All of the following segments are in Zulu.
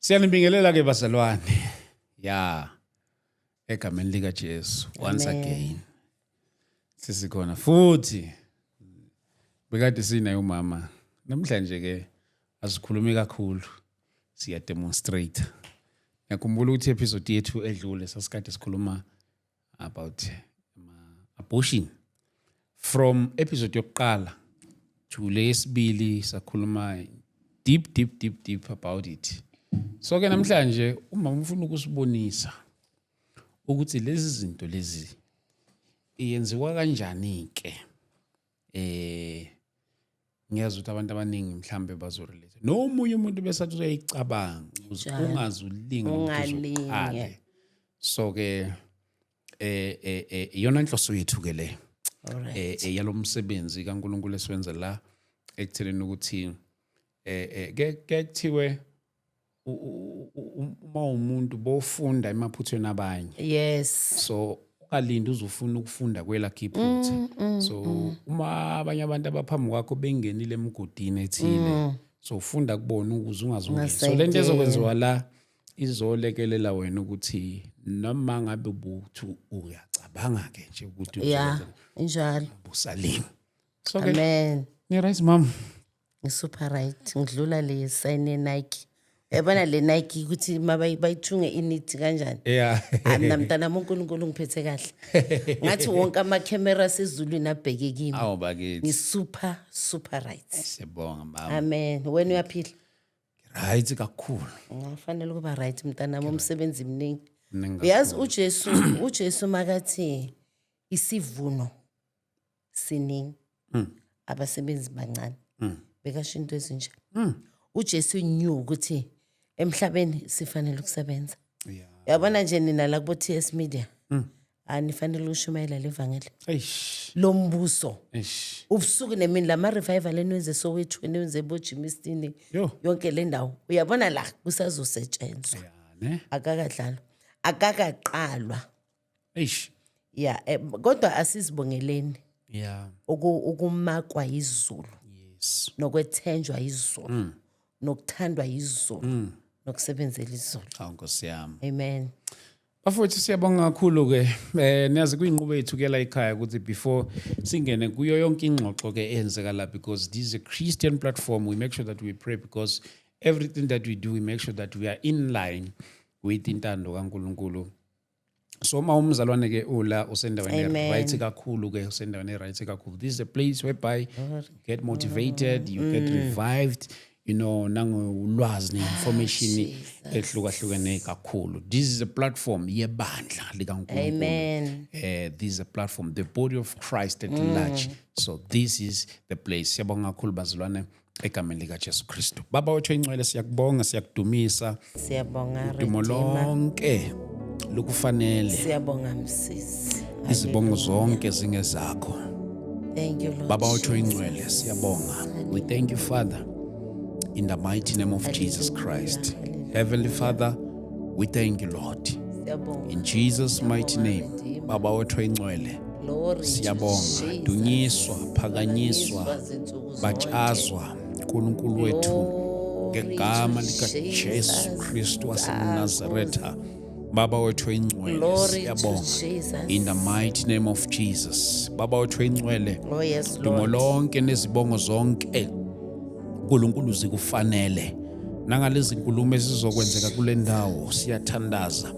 Siyanibingelela ke bazalwane. Ya. Egameni lika Jesu once Amen. again. Sisikhona futhi. Bekade sinaye umama. Namhlanje ke asikhulumi kakhulu. Siya demonstrate. Ngiyakhumbula ukuthi episode yethu edlule sasikade sikhuluma about abortion. From episode yokuqala to leyesibili sakhuluma deep, deep, deep, deep about it. So ke namhlanje umama ufuna ukusibonisa ukuthi lezi zinto lezi iyenziwa kanjani ke. Ngiyazi ukuthi abantu abaningi mhlambe bazorelate nomunye umuntu besathi uyayicabanga, ungaze ulinge ukuthi Ungalinge. uzoqale. So ke iyona inhloso yethu ke le yalomsebenzi kaNkulunkulu esiwenza la ekutheleni ukuthi ke kuthiwe uma umuntu bofunda emaphuthweni abanye. So ungalindi uzofuna ukufunda kwelakho iphutha. So uma abanye abantu abaphambi kwakho bengenile emgodini ethile, so ufunda kubona ukuze ungazungeni. So lento ezokwenziwa la izolekelela wena ukuthi noma ngabe ubuthi uyacabanga ke nje ukuthi Ya, injalo. Usalimi. So ke Amen. Ni right, mom? Ngi-super right. Ngidlula le sign ye-Nike. Uyabona le Nike ukuthi bayithunge inithi kanjani? Hayi, mina mntanami, uNkulunkulu ngiphethe kahle. Ngathi wonke amakhemera asezulwini abheke kimi. Awu bakithi. Ngi-super, super right. Siyabonga, mama. Amen. Wena uyaphila? Right kakhulu. Ngafanele ukuba right, mntanami, umsebenzi mningi. Mningi. Uyazi uJesu makathi isivuno siningi, abasebenzi bancane. Bekasho into ezinje. uJesu knew ukuthi emhlabeni sifanele ukusebenza. Uyabona nje nina la kubo TS Media. Anifanele ukushumayela levangeli Eish. lombuso. Eish. Ubusuku nemini, lama revival eniwenze Soweto, eniwenze boGermiston, Yo. yonke le ndawo. Uyabona la kusazosetshenzwa. Ya ne. Akakadlalwa. Akakaqalwa. Eish. Ya, kodwa asizibongeleni ukumakwa izulu nokwethenjwa izulu nokuthandwa izulu nokusebenzela izulu. Awu Nkosi yami. Amen. Bafowethu, siyabonga kakhulu ke. Niyazi kuyinqubo yethu ke la ekhaya ukuthi before singene kuyo yonke ingxoxo ke eyenzeka la, because this is a Christian platform, we make sure that we pray, because everything that we do, we make sure that we are in line with intando kaNkulunkulu. So uma umzalwane ke ula usendaweni Amen. right kakhulu ke, usendaweni right kakhulu. This is a place whereby you get motivated, you get revived, nangolwazi ne-information ehlukahlukene kakhulu. This is a platform yebandla likaNkulunkulu. Amen. This is a platform, the body of Christ at large. So this is the place. Siyabonga kakhulu bazalwane egameni likaJesu Kristu. Baba wethu oyingcwele, siyakubonga, siyakudumisa. Siyabonga, Dumo Redeemer. lonke lukufanele. Siyabonga, Msisi. Izibongo zonke zingezakho. Thank you, Lord Baba wethu Jesus. oyingcwele, siyabonga. We thank you, Father, in the mighty name of Jesus Christ. Heavenly Father, we thank you, Lord. Siyabonga. In Jesus' mighty name. Redeemer. Baba wethu oyingcwele, Glory to siyabonga. Jesus. Dunyiswa, phakanyiswa, Phakanyiswa zinsuku zonke. batshazwa uNkulunkulu wethu Glory ngegama to likaJesu Jesus. Kristu waseNazaretha. Baba wethu oyingcwele, Glory to siyabonga. Jesus. In the mighty name of Jesus. Baba wethu oyingcwele, Oh yes, dumo Lord. lonke nezibongo zonke uNkulunkulu zikufanele. Nangalezi nkulumo esizokwenzeka kule ndawo, siyathandaza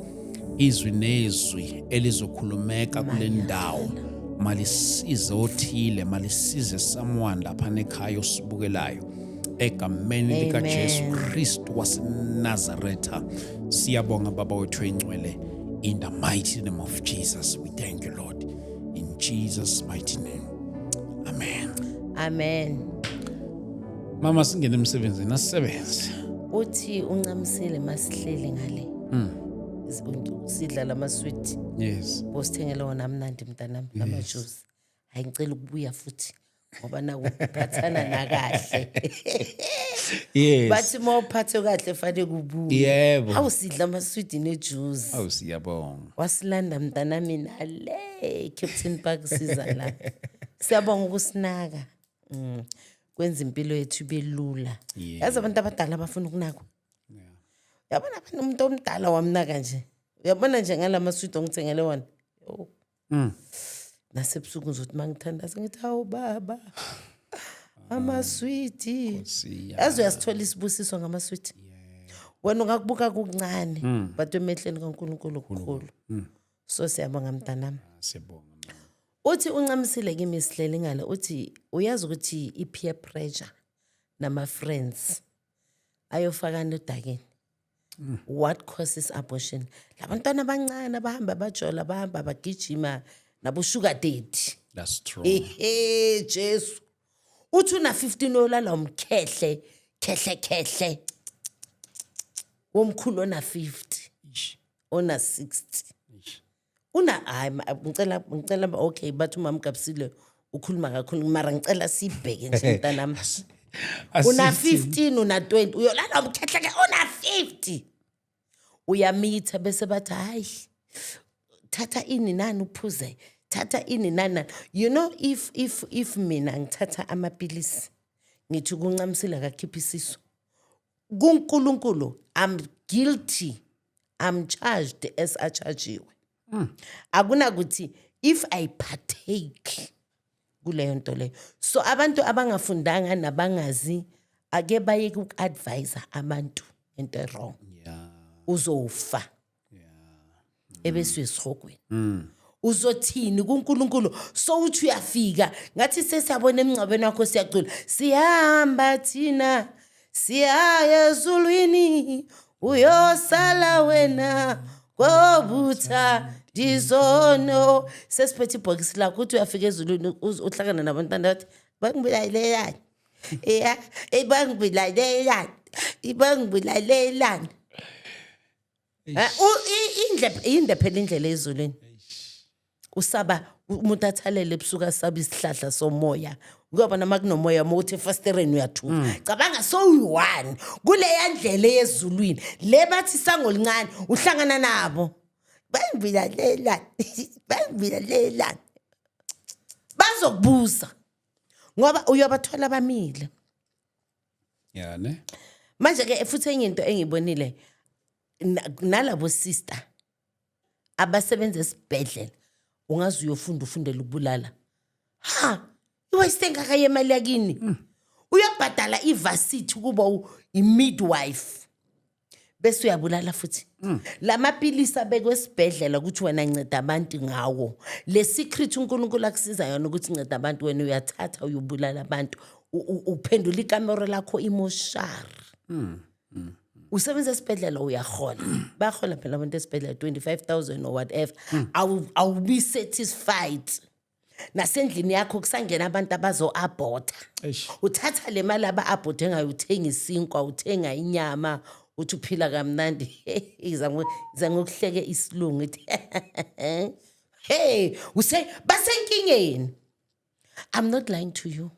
izwi nezwi elizokhulumeka kule ndawo malisize othile, malisize someone lapha nekhaya osibukelayo, egameni likaJesu Kristu waseNazaretha. Siyabonga, Baba wethu oyingcwele. In the mighty name of Jesus, we thank you, Lord. In Jesus' mighty name, amen. Amen. Mama, singene emsebenzini, asisebenze. Uthi uncamisile masihleli ngale. Sidla lama sweet. Bosithengele wona amnandi, mntanami, nama juice. Hayi, ngicela ukubuya futhi ngoba nakuphathana nakahle. Bathi uma uphathwe kahle fanele kubuye. Hawu, sidla amaswidi nejuice. Awu, siyabonga. Wasilanda mntanami nale Captain Park siza la. Siyabonga ukusinaka. Kwenza impilo yethu ibe lula. Yazi abantu abadala bafuna ukunakwa. Yabona phela, umuntu omdala wamnaka nje, uyabona nje ngalamaswidi ongithengele wona. Yo. Nasebusuku ngizothi uma ngithandaza ngithi, "Hawu baba, amaswidi." Nkosi. Yazi, uyasithola isibusiso ngamaswidi. Wena ungakubuka kuncane, but emehlweni kaNkulunkulu kukhulu. So siyabonga, mntanami. Siyabonga, mama. Uthi uncamisile kimi, sihleli ngale, uthi uyazi ukuthi i-peer pressure nama-friends ayofakana odakeni. What causes abortion? Labantwana abancane abahamba bajola, bahamba bagijima nabo-sugar daddy. That's true. Ehe, Jesu, uthi una-15 olala umkhehle khehle khehle womkhulu ona-50, Ish. ona-60. Ish. Una hayi, ngicela, okay, bathi umama Gabisile ukhuluma kakhulu, mara ngicela sibheke nje, mntanami. Una 15, una 20, uyolala umkhehleke, una 50 uyamitha, bese bathi, "Hayi, thatha ini nani uphuze, thatha ini nani nani." You know, if mina ngithatha amapilisi, ngithi kuncamisile akakhipha isisu kuNkulunkulu, I'm guilty, I'm charged as achargiwe. Akunakuthi if I partake kuleyo nto leyo. So abantu abangafundanga nabangazi ake baye ku-advise abantu into wrong. Uzofa ebese uyesihogweni, uzothini kuNkulunkulu? So uthi uyafika ngathi sesiyabona emngcwabeni wakho, siyacula, siyahamba thina, siyaya ezulwini, uyosala wena kobutha ndizono. Sesiphethe ibhokisi lakho, uthi uyafika ezulwini, uhlangana nabantwana bathi, "Bangibulalelani? Ya, bangibulalelani? Bangibulalelani?" Inde phela indlela ezulwini. Usaba umuntu athalele ebusuku, asaba isihlahla somoya. Uyabona uma kunomoya, uma uthi efasitereni uyathuka. Cabanga sowuyi-one kuleya ndlela yezulwini le, bathi isango lincane, uhlangana nabo, "Bangibulalelani? Bangibulalelani?" Bazokubuza ngoba uyobathola bamile. Yeah, ne? Manje ke futhi enye into engiyibonile, nalabo sister abasebenza esibhedlela, ungaze uyofunda, ufundela ukubulala. Ha, iwaste engaka yemali yakini, uyabhadala ivasithi ukuba i-midwife, bese uyabulala futhi. Lamapilisi abekwe esibhedlela ukuthi wena nceda abantu ngawo, le secret uNkulunkulu akusiza yona ukuthi nceda abantu, wena uyathatha uyobulala abantu. Uphendula ikamero lakho imoshari. Usebenza esibhedlela, uyahola, bayahola phela abantu esibhedlela, 25 000 or whatever. Awubi satisfied. Nasendlini yakho kusangena abantu abazo-abhotha. Eish. Uthatha le mali aba-abhothe ngayo, uthenga isinkwa, uthenga inyama, uthi uphila kamnandi. Iza ngokuhleke isilungu, ithi, "Hey, use basenkingeni." I'm not lying to you.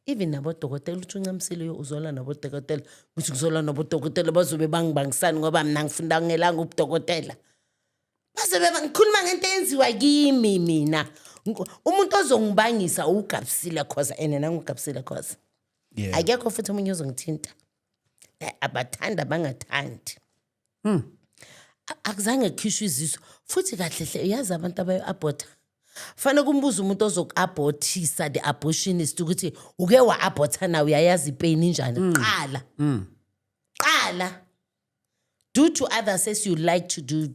Even nabodokotela, uthi uncamisile uzola nabodokotela, uthi ngizola nabodokotela, bazobe bangibangisani ngoba mina ngifunda ngelanga ubudokotela. Bazobe ngikhuluma ngento eyenziwa kimi mina. Umuntu ozongibangisa uGabisile Khoza, and nanguGabisile Khoza. Akekho futhi omunye ozongithinta. Abathanda bangathandi. Akuzange kukhishwe izisu futhi kahle hle. Uyazi abantu abayo-abhotha, fanele kumbuza umuntu ozoku-abhothisa, the abortionist, ukuthi uke wa-abhotha na, uyayazi ipain injani. Qala qala, do to others as you like to do,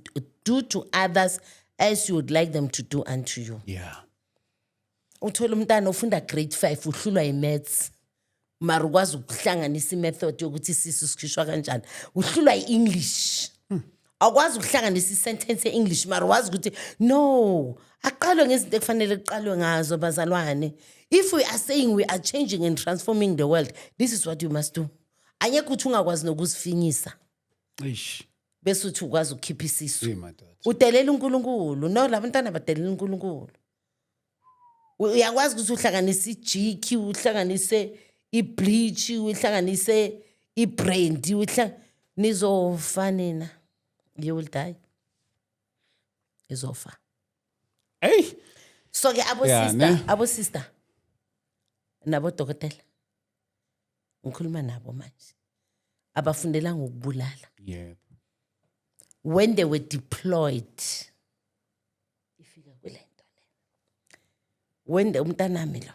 do to others as you would like them to do unto you. Uthola umntana ofunda grade 5 uhlulwa yi-maths, mara ukwazi ukuhlanganisa imethod yokuthi isisu sikhishwa kanjani. Uhlulwa i-English, awukwazi ukuhlanganisa isentence e-English, mara wazi ukuthi no, aqalwe ngezinto ekufanele kuqalwe ngazo. Bazalwane, if we are saying we are changing and transforming the world, this is what you must do. Angekho ukuthi ungakwazi nokuzifinyisa Eish. bese uthi ukwazi ukukhipha isisu. Hey, madoda. Udelela uNkulunkulu. No, labantwana badelela uNkulunkulu. Uyakwazi ukuthi uhlanganise ijiki, uhlanganise ibleach, uhlanganise ibrandy, nizofa nina. You will die, izofa. Hey. So ke abo Yeah, sister, ne? abo sister nabodokotela, ngikhuluma nabo manje. Abafundelanga ukubulala. When they were deployed, ifika kule nto le, when the umntanami lo,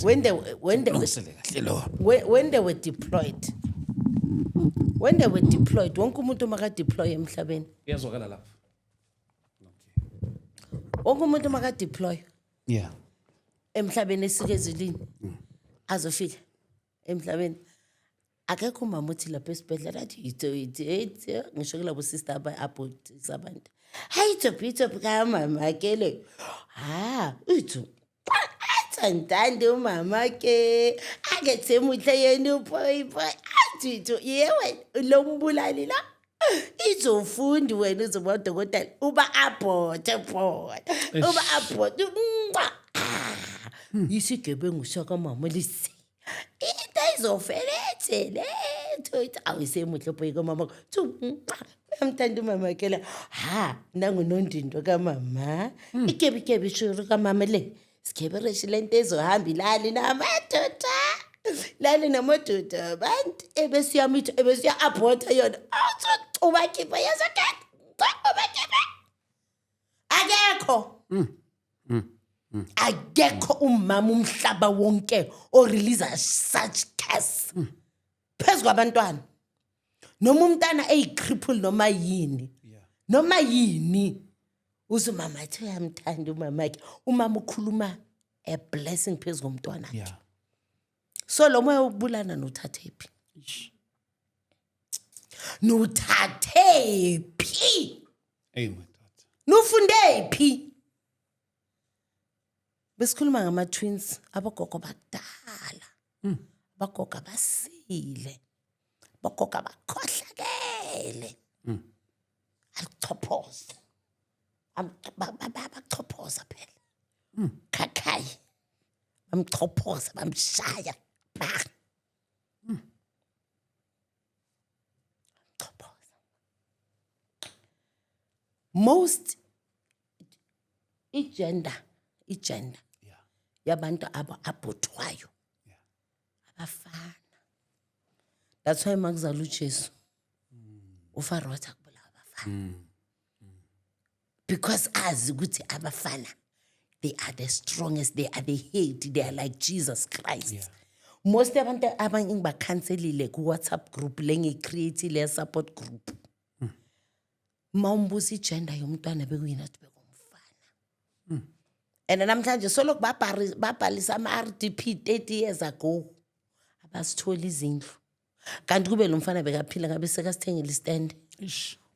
when they Lungisele kahle lo. when they were deployed, when they were deployed, wonke umuntu maka-deploy emhlabeni, Kuyazwakala lapho. Wonke umuntu maka-deploy emhlabeni, esuke ezulwini azofika emhlabeni, akekho umama uthi lapha esibhedlela athi itho itho itho, ngisho kulabo sister aba-abhotisa abantu, hayi, ithophi ithophi kamama ke le, ha itho athantandi umama ke akethe muhle yena uphoyiphoyi, athi itho ye wena lo mbulali la izofundi, wena uzoba udokotela, uba abhothe phona, uba abhothe. Mwah! Ah, isigebengu sakamama lesi, into izofelethe letho, awisemuhle boy kamama, thu uyamthanda umama ke la, ha nangunondindo kamama, ikebi shuru kamama le, sikhebereshi lento ezohamba ilali namadoda, lali namadoda abantu, ebesiyamitha, ebesiya-abhotha yona, ubakhipha yazakade, ubakhipha, akekho, akekho umama umhlaba wonke o-release such curse phezu kwabantwana, noma umntana eyi-cripple noma yini, noma yini, uze umama athi uyamthanda umama wakhe, umama ukhuluma a blessing phezu komntwana wakhe. So lo moya wokubulana nothathe phi? Nuthathe phi? Hey, madoda. Nufunde phi? Besikhuluma ngama-twins, abogogo bakudala, abagogo abasile, abogogo abakhohlakele, alichophoza, bachophoza phela khakhayi, bamchophoza, bamshaya ba chophoza. Most i-gender yabantu aba-abhothwayo abafana. That's why makuzala uJesu, uFaro wathi akubulawa abafana, because azi ukuthi abafana, they are the strongest, they are the head, they are like Jesus Christ. Most abantu abanye ngibakhanselile ku-WhatsApp group le ngiyi-create-ile, support group. Ma umbuza i-gender yomntwana, bekuyini? Athi bekumfana. And namhlanje solokhu babhalisa ama-RDP 30 years ago, abasitholi izindlu. Kanti kube lo mfana bekaphila, ngabe sekasithengile istand,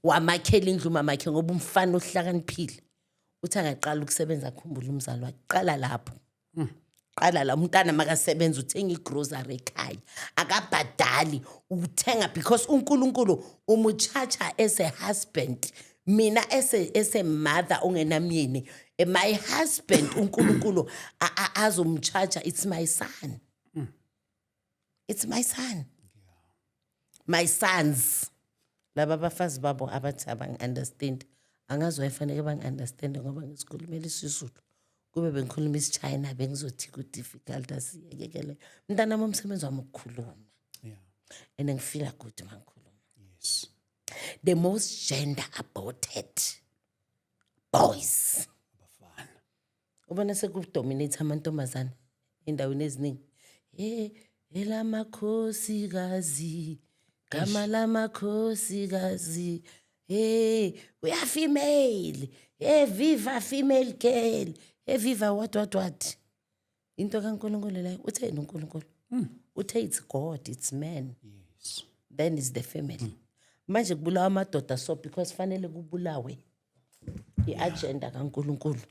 wamakhela indlu umamakhe, ngoba umfana ohlakaniphile uthi angaqala ukusebenza akhumbule umzali wakhe. Qala lapho, qala la. Umntana makasebenza uthenga i-grocery ekhaya, akabhadali, uthenga because uNkulunkulu umu-charge as a husband. Mina as a mother ongenamyeni, my husband uNkulunkulu azom-charge, it's my son, it's my son, my sons. Laba abafazi babo abathi abangi-understand, angazi wayefanele bangi-understande, ngoba ngisikhulumela isiZulu. Kube bengikhuluma isiChina, bengizothi ku-difficult. Asiyekeke leyo, mntanami. Umsebenzi wami ukukhuluma and ngi-feel-a good uma ngikhuluma. The most gender aborted boys. Abafana. Ubona seku-dominate amantombazane endaweni eziningi. He, elamakhosikazi, gama lamakhosikazi, hey, we are female, hey, viva female girl, hey, viva what what what. Into kaNkulunkulu leyo? Utheni uNkulunkulu? Uthe it's God, it's man, then is the family. Manje kubulawa amadoda, so because fanele kubulawe i-agenda kaNkulunkulu,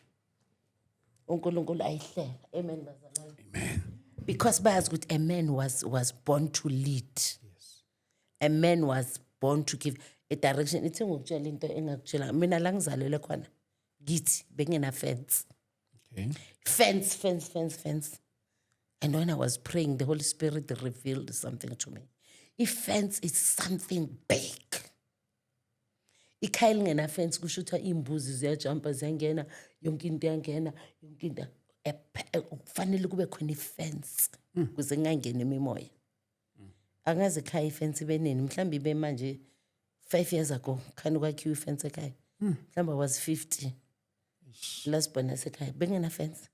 uNkulunkulu ayihlela. Amen, bazalwane. Amen. Because bayazi ukuthi a man was born to lead, a man was born to give a direction. Ithi ngokutshela into engakutshela mina, la ngizalelwe khona kithi bengena fence. Fence, fence, fence, fence. And when I was praying, the Holy Spirit revealed something to me. I-fence is something big. Ikhaya elingena fence kusho ukuthi iy'mbuzi ziyajampa, ziyangena, yonke into iyangena, yonke into. Kufanele kube khona i-fence ukuze kungangeni imimoya. Angazi ekhaya ifence ibe nini, mhlawumbe ibe manje 5 years ago khani kwakhiwa ifence ekhaya. Mhlawumbe I was 50, last born yasekhaya bengena fence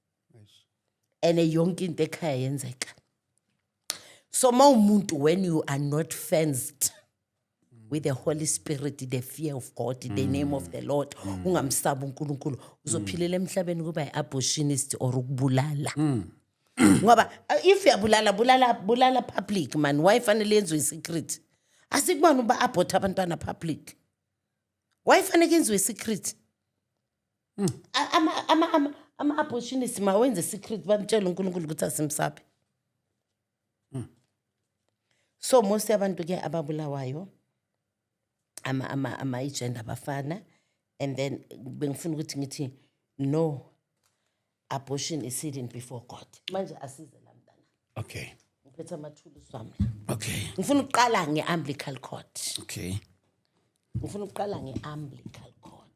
and yonke into ekhaya yenzeka. So ma umuntu, when you are not fenced with the Holy Spirit, the fear of God, the name of the Lord, ungamsabi uNkulunkulu, uzophilela emhlabeni kuba yi-abortionist or ukubulala. Ngoba if uyabulala, bulala, bulala public, man. Why fanele yenziwe i-secret? Asikubona uba abort abantwana public. Why fanele yenziwe i-secret? Ama-abortionist mawenze secret, bamtshele uNkulunkulu ukuthi asimsabi. So most yabantu ke ababulawayo ama-agenda abafana. And then bengifuna ukuthi ngithi no, abortion is hidden before God. Manje asize la, mntana. Ngiphethe amathulusi wami la. Ngifuna ukuqala nge-umbilical cord. Ngifuna ukuqala nge-umbilical cord.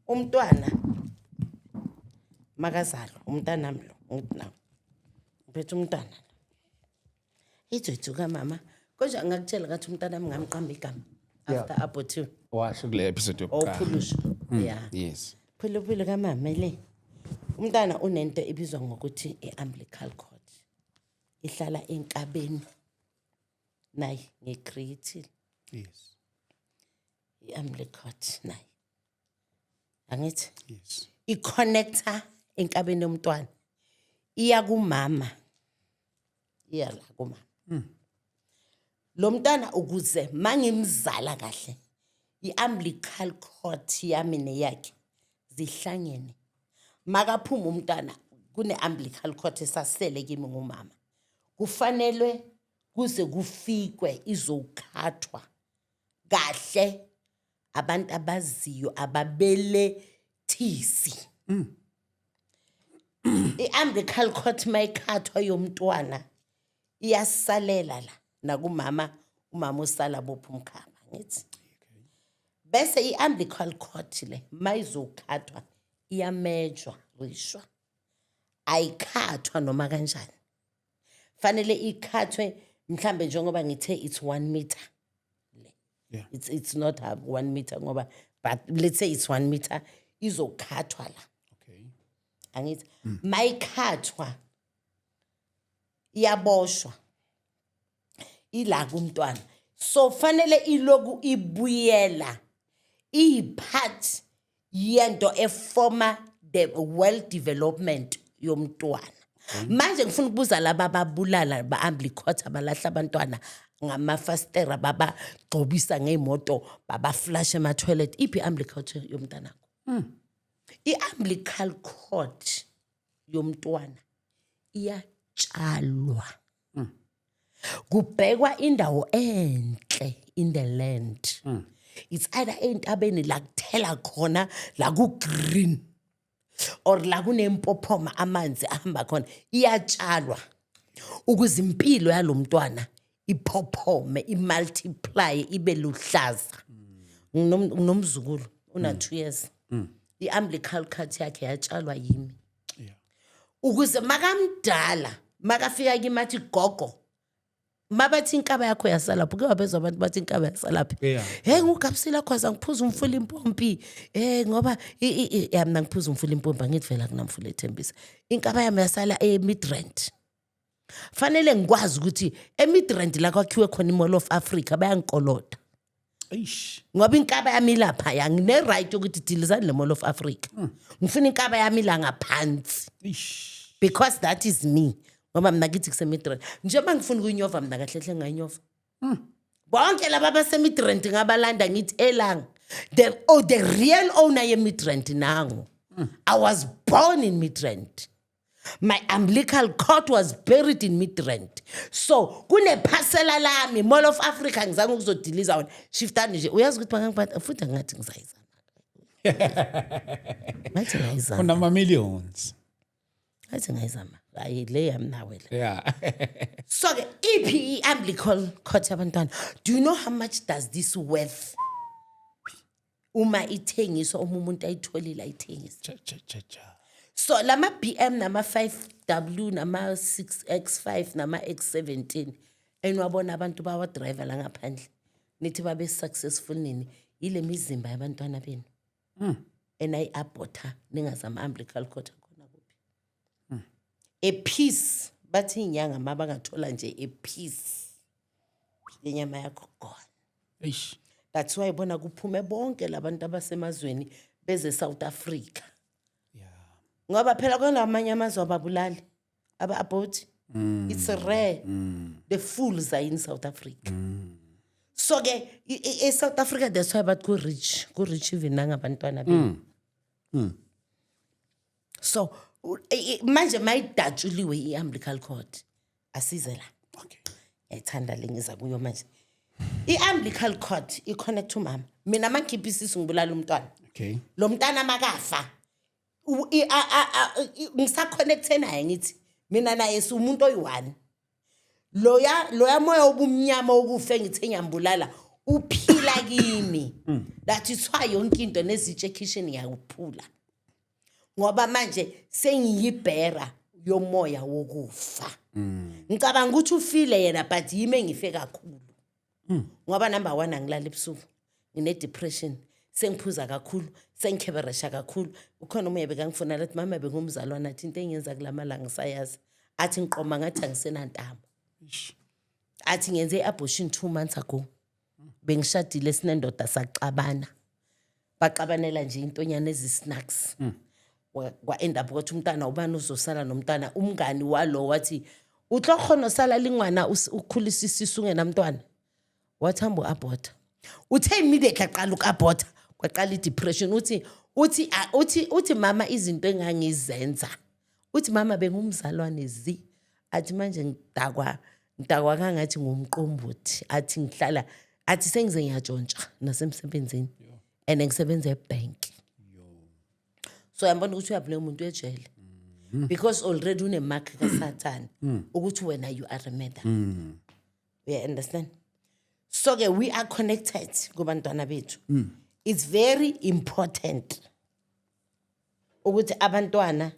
Umntwana makazalwa, umntanami lo, ngithi nawo ngiphethe umntwana la, ijojo kamama. Konje ngakutshela ngathi umntanami ngamqamba igama after abortiwe. Washo kule episode yokuqala. Ophulusha, ya. Phuluphulu kamama le. Umntana unento ebizwa ngokuthi i-umbilical cord, ihlala enkabeni naye, ngicreatile i-umbilical cord naye, angithi? Yes. I-connector enkabeni yomntwana, iya kumama, iya la kumama lo mntwana, ukuze mangimzala kahle i-umbilical cord yami neyakhe zihlangene. Makaphuma umntwana, kune-umbilical cord esasele kimi ngumama, kufanelwe kuze kufikwe izokhathwa kahle abantu abaziyo, ababelethisi. I-umbilical cord mayikhathwa yomntwana iyasalela la nakumama, umama usala bopha umkhaba, ngithi. Bese i-umbilical cord le mayizokhathwa iyamejwa rishwa, ayikhathwa noma kanjani. Fanele ikhathwe mhlambe njengoba ngithe it's 1 meter. It's not half 1 meter ngoba, but let's say it's 1 meter, izokhathwa la. Angithi mayikhathwa iyaboshwa ila kumntwana, so fanele iloku ibuyela iyi-part yento eforma the well development yomntwana. Manje ngifuna ukubuza laba ababulala ba-umbilical, abalahla abantwana ngamafastera, babagcobisa ngey'moto, babaflashe ema-toilet, iphi i-umbilical yomntanakho? I-umbilical cord yomntwana iyatshalwa, kubhekwa indawo enhle in the land. It's either entabeni la kuthela khona, la ku-green, or la kunempophoma, amanzi ahamba khona. Iyatshalwa ukuze impilo yalo mntwana iphophome, imultiply, ibe luhlaza. Nginomzukulu una 2 years, i-umbilical cord yakhe yatshalwa yimi ukuze makamdala makafika kimi athi, "Gogo," mabathi inkaba yakho yasalaphi, uke wabezwa abantu bathi inkaba yasalaphi? Hey, ngugabisile khoza, ngiphuza umfula impompi ngoba ya, mina ngiphuza umfula impompi, angithi vela kunamfula eThembisa. Inkaba yami yasala eMidrand. Fanele ngikwazi ukuthi eMidrand la kwakhiwe khona iMall of Africa bayangikolota. Eish. Ngoba inkaba yami ilapha, ya, ngine-right yokuthi dilizani le Mall of Africa, ngifuna inkaba yami la ngaphansi. Eish. Because that is me, ngoba mina kithi kuseMidrand. Njengoba ngifuna ukuyinyova mina kahle hle, ngayinyofa bonke laba abaseMidrand, ngabalanda ngithi elanga the, oh, the real owner yeMidrand nangu. I was born in Midrand, my umbilical cord was buried in Midrand, so kunephasela lami Mall of Africa, ngizange ukuzodiliza wona. Shiftani nje, uyazi ukuthi bangangiphatha futhi, angathi ngizayizama, ngathi ngayizama. Unama millions. Ngathi ngayizama, hayi le yami nawe le. So ke iphi i-umbilical cord yabantwana? Do you know how much does this worth uma ithengiswa, uma umuntu ayitholile ayithengisa? Cha cha cha cha. So lama BM nama 5W nama 6X5 nama X17 eniwabona abantu bawa driver la ngaphandle, nithi babe successful nini? Ile mizimba yabantwana benu enayi-aborta ningazama umbilical cord akhona kuphi. A piece, bathi inyanga ma bangathola nje a piece yenyama yakho, gone. Eish. That's why bona kuphume bonke labantu abasemazweni beze South Africa, ngoba phela kwelamanye amazwe ababulali, aba-abort. It's rare. The fools are in South Africa. So ke e-South Africa, that's why bathi ku-rich, ku-rich even nangabantwana benu. So manje mayidatshuliwe i-umbilical cord, asize la. Ngiyayithanda le ngiza kuyo manje. I-umbilical cord i-connect umama. Mina mangikhipha isisu, ngibulala umntwana. Lo mntana makafa, ngisaconnecte naye. Ngithi mina naye siwumuntu oyi-one. Loya moya obumnyama okufe ngithe ngiyambulala uphila kimi. That is why yonke into nezitshe ekitchen ngiyakuphula, ngoba manje sengiyibhera yomoya wokufa. Ngicabanga ukuthi ufile yena, but yimi engife kakhulu, ngoba number one, angilali ebusuku, ngine-depression, sengiphuza kakhulu, sengikheberesha kakhulu. Ukhona omunye bekangifuna lathi, "Mama, bengumzalwane." Athi into engiyenza kula malanga ngisayazi. Athi ngiqoma ngathi angisenantamo. Athi ngenze i-abortion 2 months ago. Bengishadile sinendoda, saxabana, baxabanela nje intonyana ezi-snacks. Kwa-end up ukuthi umntana ubani uzosala nomntana. Umngani walo wathi, "Utlo kgona osala lingwana ukhulisa isisu ungenamntwana?" Wathi, "Hamba u-aborta." Uthe immediately aqala uku-aborta, kwaqala i-depression. Uthi, "Mama, izinto engangizenza," uthi, "mama, bengumzalwane zi." Athi manje ngidakwa, ngidakwa kangathi ngumqombothi. Athi ngihlala, athi sengize ngiyatshontsha nasemsebenzini and ngisebenza ebhenki. So uyambona ukuthi uyabuleka umuntu ejele, because already unemark kaSathane ukuthi wena you are a murderer. You understand? So ke we are connected kubantwana bethu. It's very important ukuthi abantwana,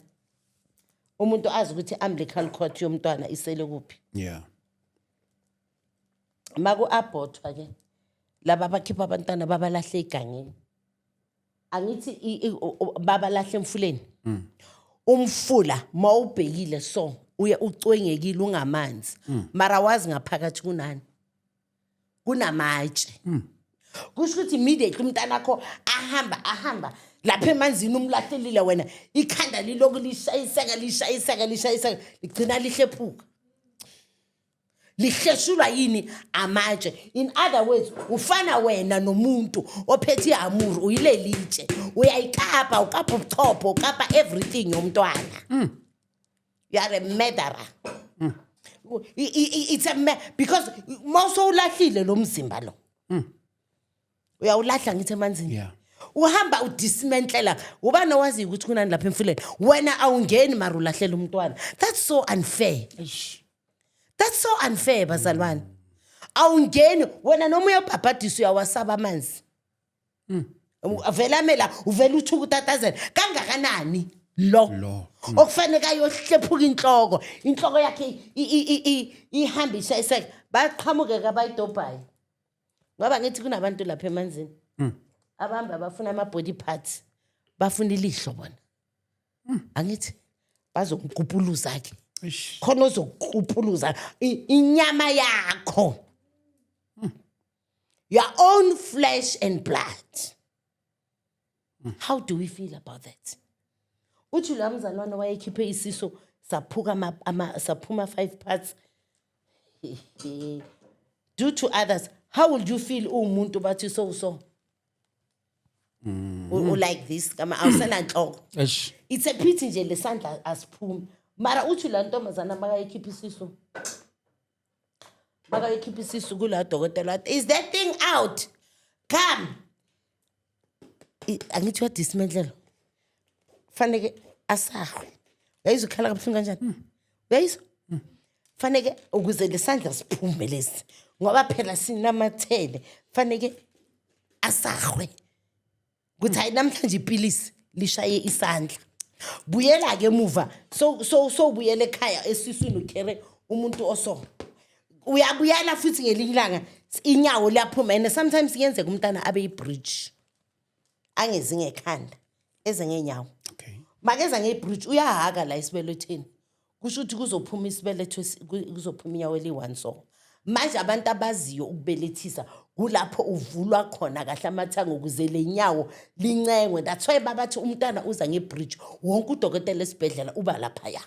umuntu azi ukuthi umbilical cord yomntwana isele kuphi. Maku-abortwa ke, laba abakhipha abantwana babalahle egangeni, angithi babalahle emfuleni. Umfula mawubhekile, so uye ucwengekile, ungamanzi, mara wazi ngaphakathi kunani? Kunamatshe. Kusho ukuthi immediately umntana akho ahamba ahamba lapha emanzini, umlahlelile wena, ikhanda liloku lishayiseka, lishayiseka, lishayiseka, ligcina lihlephuka. Lihleshulwa yini? Amatshe. In other words, ufana wena nomuntu ophethe ihamuru, uyilelitshe, uyayikapa, ukapa ubuchopho, ukapa everything yomntwana. You are a murderer. It's a because mawusowulahlile lo mzimba lo, uyawulahla ngithi emanzini, uhamba udismantlela. Ubani owaziyo ukuthi kunani lapha emfuleni? Wena awungeni, mara ulahlela umntwana. That's so unfair. That's so unfair, bazalwane. Awungeni wena, noma uyobhabhadisa uyawasaba amanzi. Vele amela uvele uthuka, utatazela kangakanani lo Lo. okufanele ayohlephuka inhloko, inhloko yakhe ihambe ishayiseke, baqhamuke kabayidobhayo, ngoba ngithi kunabantu lapha emanzini abahamba bafuna ama-body parts, bafuna ilihlo bona. Angithi bazokukupuluza ke. Khona ozokukupuluza inyama yakho, your own flesh and blood. How do we feel about that? Uthi lo mzalwane wayekhiphe isiso saphuka saphuma five parts. Do to others, how would you feel uwumuntu bathi so so like this kama awusenanhloko? Eish. It's a pity nje lesandla asiphumi, mara uthi la ntombazana makayikhipha isisu, makayikhipha isisu kula dokotela wathi, "Is that thing out? Come." Angithi uyadismantlela, faneke asahwe. Uyayizwa ukhala kabuhlungu kanjani? Uyayizwa? Faneke ukuze lesandla siphume lesi, ngoba phela sinamathele, faneke asahwe ukuthi hayi, namhlanje ipilisi lishaye isandla. Buyela-ke emuva, sowubuyela ekhaya esiswini, ukhere umuntu oso. Uyabuyela futhi ngelinye ilanga, inyawo liyaphuma. And sometimes kuyenzeka umntana abe yi-breech, angezi ngekhanda, eze ngeenyawo. Makeza nge-breech, uyahaka la esibelethweni, kusho ukuthi kuzophuma isibeletho, kuzophuma inyawo eliyi-one. So manje abantu abaziyo ukubelethisa, kulapho uvulwa khona kahle amathanga ukuze le nyawo lincengwe. That's why babathi umntwana uza nge-breech, wonke udokotela esibhedlela uba laphaya,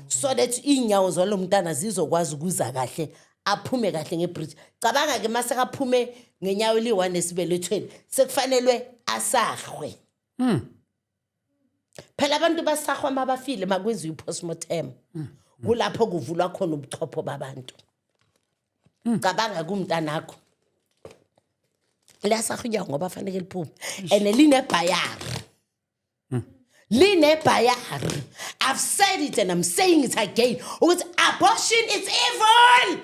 so that iy'nyawo zalo mntana zizokwazi ukuza kahle, aphume kahle nge-breech. Cabanga-ke, masekaphume ngenyawo eliyi-one esibelethweni, sekufanelwe asahwe. Phela abantu basahwa uma bafile, makwenziwa i-postmortem, kulapho kuvulwa khona ubuchopho babantu. Cabanga kumntanakho, liyasahwa inyawo ngoba faneke liphume, and linebhayari, linebhayari. I've said it and I'm saying it again ukuthi abortion is evil.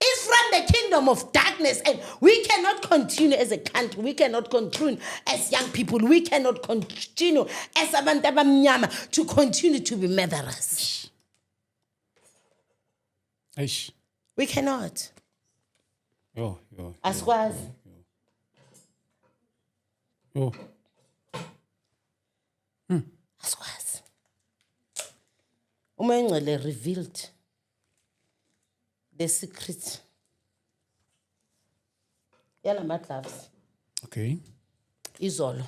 It's from the kingdom of darkness, and we cannot continue as a country. We cannot continue as young people. We cannot continue as abantu abamnyama to continue to be murderers. Eish. We cannot. Yo, yo. Asikwazi. Yo. Asikwazi. Umoya Ongcwele revealed the secret yalama gloves izolo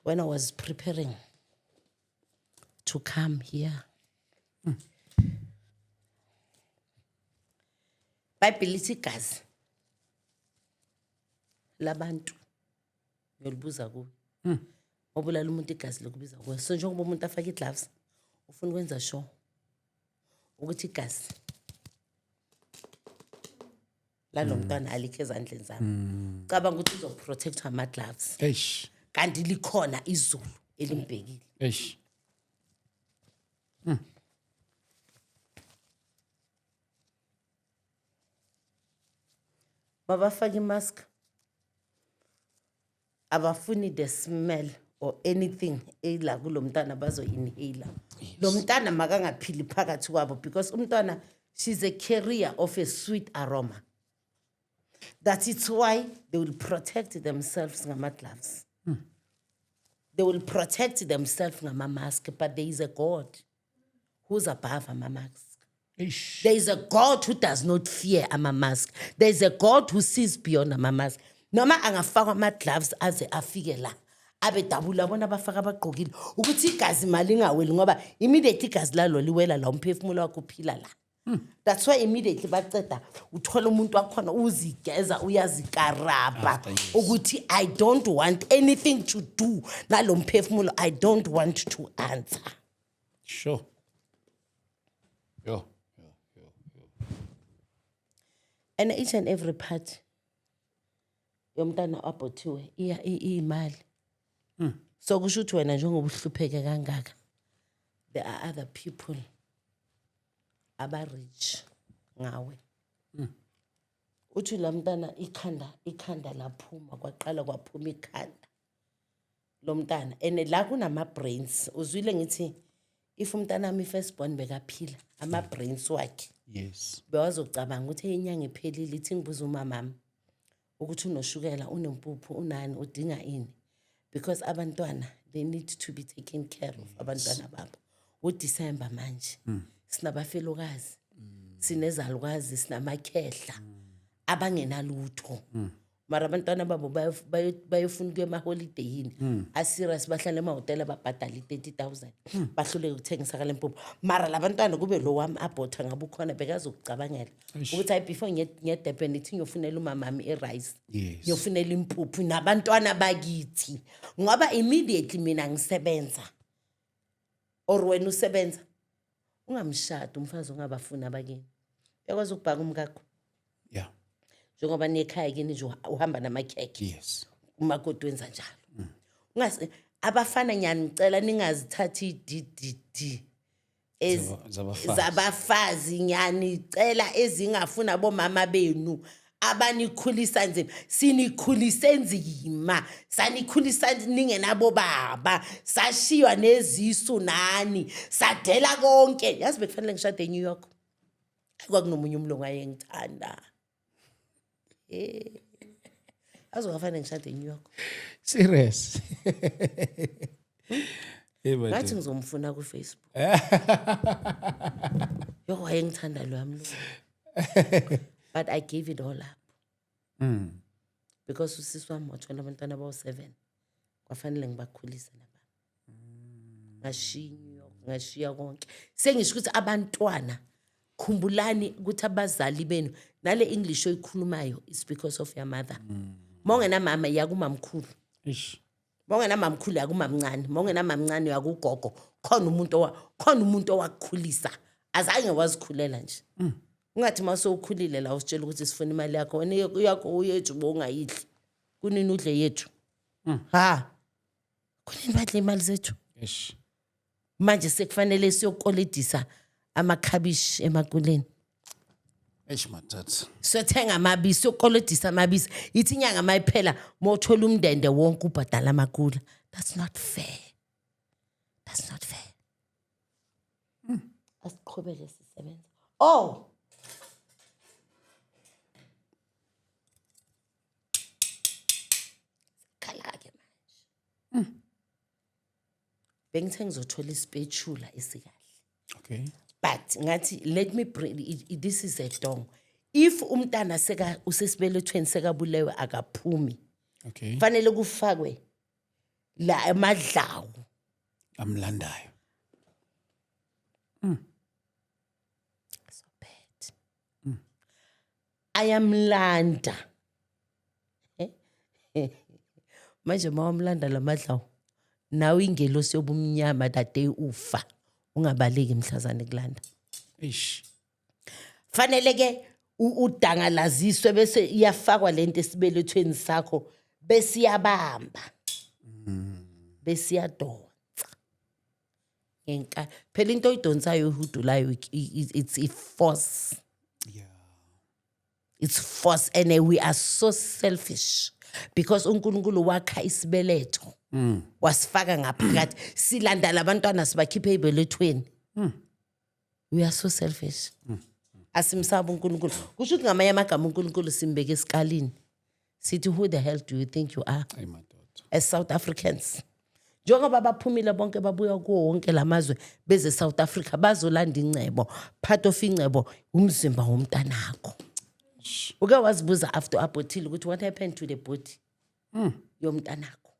when I was preparing to come here. Bible ithi igazi labantu ngiyolibuza kuwe. Obulala umuntu, igazi lokubiza kuwe. So njengoba umuntu afake i-gloves, ufuna ukwenza sure ukuthi igazi lalo mntwana alikho ezandleni zami. Cabanga ukuthi uzoprotectwa ama-gloves, Eish. kanti likhona izulu elimbhekile. Eish. Babafaka imask, abafuni the smell or anything ela kulo mntwana bazo-inhaler. Lo mntana makangaphili phakathi kwabo, because umntwana, she's a carrier of a sweet aroma. That it's why they will protect themselves ngama-gloves, they will protect themselves ngama-mask, but there is a God who's above ama-mask. Eish. There is a God who does not fear ama-mask. There is a God who sees beyond ama-mask. Noma angafakwa ama-gloves aze afike la, abe dabula bona abafaka abagqokile ukuthi igazi malingaweli, ngoba immediately igazi lalo liwela la, umphefumulo wakho uphila la. That's why immediately baceda, uthola umuntu wakhona uzigeza, uyazikarabha After, yes. ukuthi I don't want anything to do nalo mphefumulo, I don't want to answer. Sure. Yo. Yo. Yo. And each and every part yomntana abhothiwe iya iyimali. So kusho ukuthi wena njengoba uhlupheke kangaka, there are other people aba-rich ngawe. Uthi la mntana ikhanda laphuma, kwaqala kwaphuma ikhanda lo mntana, and la kunama-brains. Uzwile ngithi if umntana wami i-first born bekaphila, ama-brains wakhe bewazocabanga ukuthi, "Hey, inyanga iphelile, ithi ngibuza umamami ukuthi unoshukela, unempuphu, unani, udinga ini," because abantwana, they need to be taken care of, abantwana babo. UDisemba manje sinabafelokazi, sinezalukazi, sinamakhehla abangenalutho, mara abantwana babo bayofuna ukuya emaholideyini a-serious, bahlale emahhotela, babhadale i-30 000, bahluleke ukuthengisa kale mpuphu. Mara la bantwana, kube lo wami abhotha ngabe ukhona, bekazokucabangela ukuthi hayi, before ngiye-Durban, ithi ngiyofunela umamami i-rice, ngiyofunela impuphu nabantwana bakithi, ngoba immediately mina ngisebenza or wena usebenza, ungamshadi umfazi ongabafuni abakini. Uyakwazi ukubhaka umkakho njengoba niyekhaya kini nje, uhamba namakhekhe. Umakoti wenza njalo. Ungase abafana, ngiyanicela ningazithathi i-DDD Zabafazi. Zabafazi, ngiyanicela, ezingafuna bomama benu. Abanikhulisa nzima, sinikhulise nzima, sanikhulisa ningenabo baba, sashiywa nezisu nani, sadela konke. Yazi bekufanele ngishade eNew York. Kwakunomunye umlungu ayengithanda. Azokafanele ngishade eNew York. Serious. Hey, Ngathi ngizomfuna ku-Facebook. Yo, wayengithanda lo mlungu. But I gave it all up. Because usisi wami wathola abantwana abawu-7. Kwafanele ngibakhulise nabami. Ngashiya New York, ngashiya konke. Sengisho ukuthi abantwana, khumbulani ukuthi abazali benu, nale English oyikhulumayo is because of your mother. Mawungenamama, yakumamkhulu. Ish. Mawungenamamkhulu, yakumamncane. Mawungenamamncane, yakugogo. Khona umuntu owakukhulisa. Azange wazikhulela nje. Ungathi mase ukhulile la usitshela ukuthi sifuna imali yakho, wena yakho uyethu bowungayidli. Kunini udle yethu? Ha. Kunini badle imali zethu? Ish. Manje sekufanele siyokoledisa amakhabishi emakuleni. Eish, madoda. Siyothenga amabisi, siyokoledisa amabisi. Ithi inyanga mayiphela, mawuthola umndende wonke ubhadala amakula. That's not fair. That's not fair. Asiqhubeke sisebenza. Oh! Khala-ke manje. Bengithe ngizothola ispatula esikahle. But ngathi let me bring it, this is a dong. If umntana seka usesibelethweni sekabulewe akaphumi. Fanele kufakwe la emadlawu. Amlandayo. So bad. Ayamlanda. Manje mawamlanda lamadlawu, nawe ingelosi yobumnyama that day ufa ungabaleki mhlazane kulanda. Eish. Fanele ke udangalaziswe bese iyafakwa lento esibelethweni sakho, bese iyabamba, bese iyadonsa ngenka. Phela into oyidonsayo ihudulayo, it's a force. It's force, and we are so selfish because uNkulunkulu wakha isibeletho wasifaka ngaphakathi, silanda labantwana sibakhiphe ebelethweni. We are so selfish, asimsabi uNkulunkulu. Kusho ukuthi ngamanye amagama uNkulunkulu simbeke esikalini, sithi, "Who the hell do you think you are?" Hey, madoda. As South Africans, njengoba baphumile bonke babuya kuwo wonke lamazwe beze South Africa bazolanda ingcebo, part of ingcebo umzimba womntanakho. Uke wazibuza after abortile ukuthi what happened to the body yomntanakho?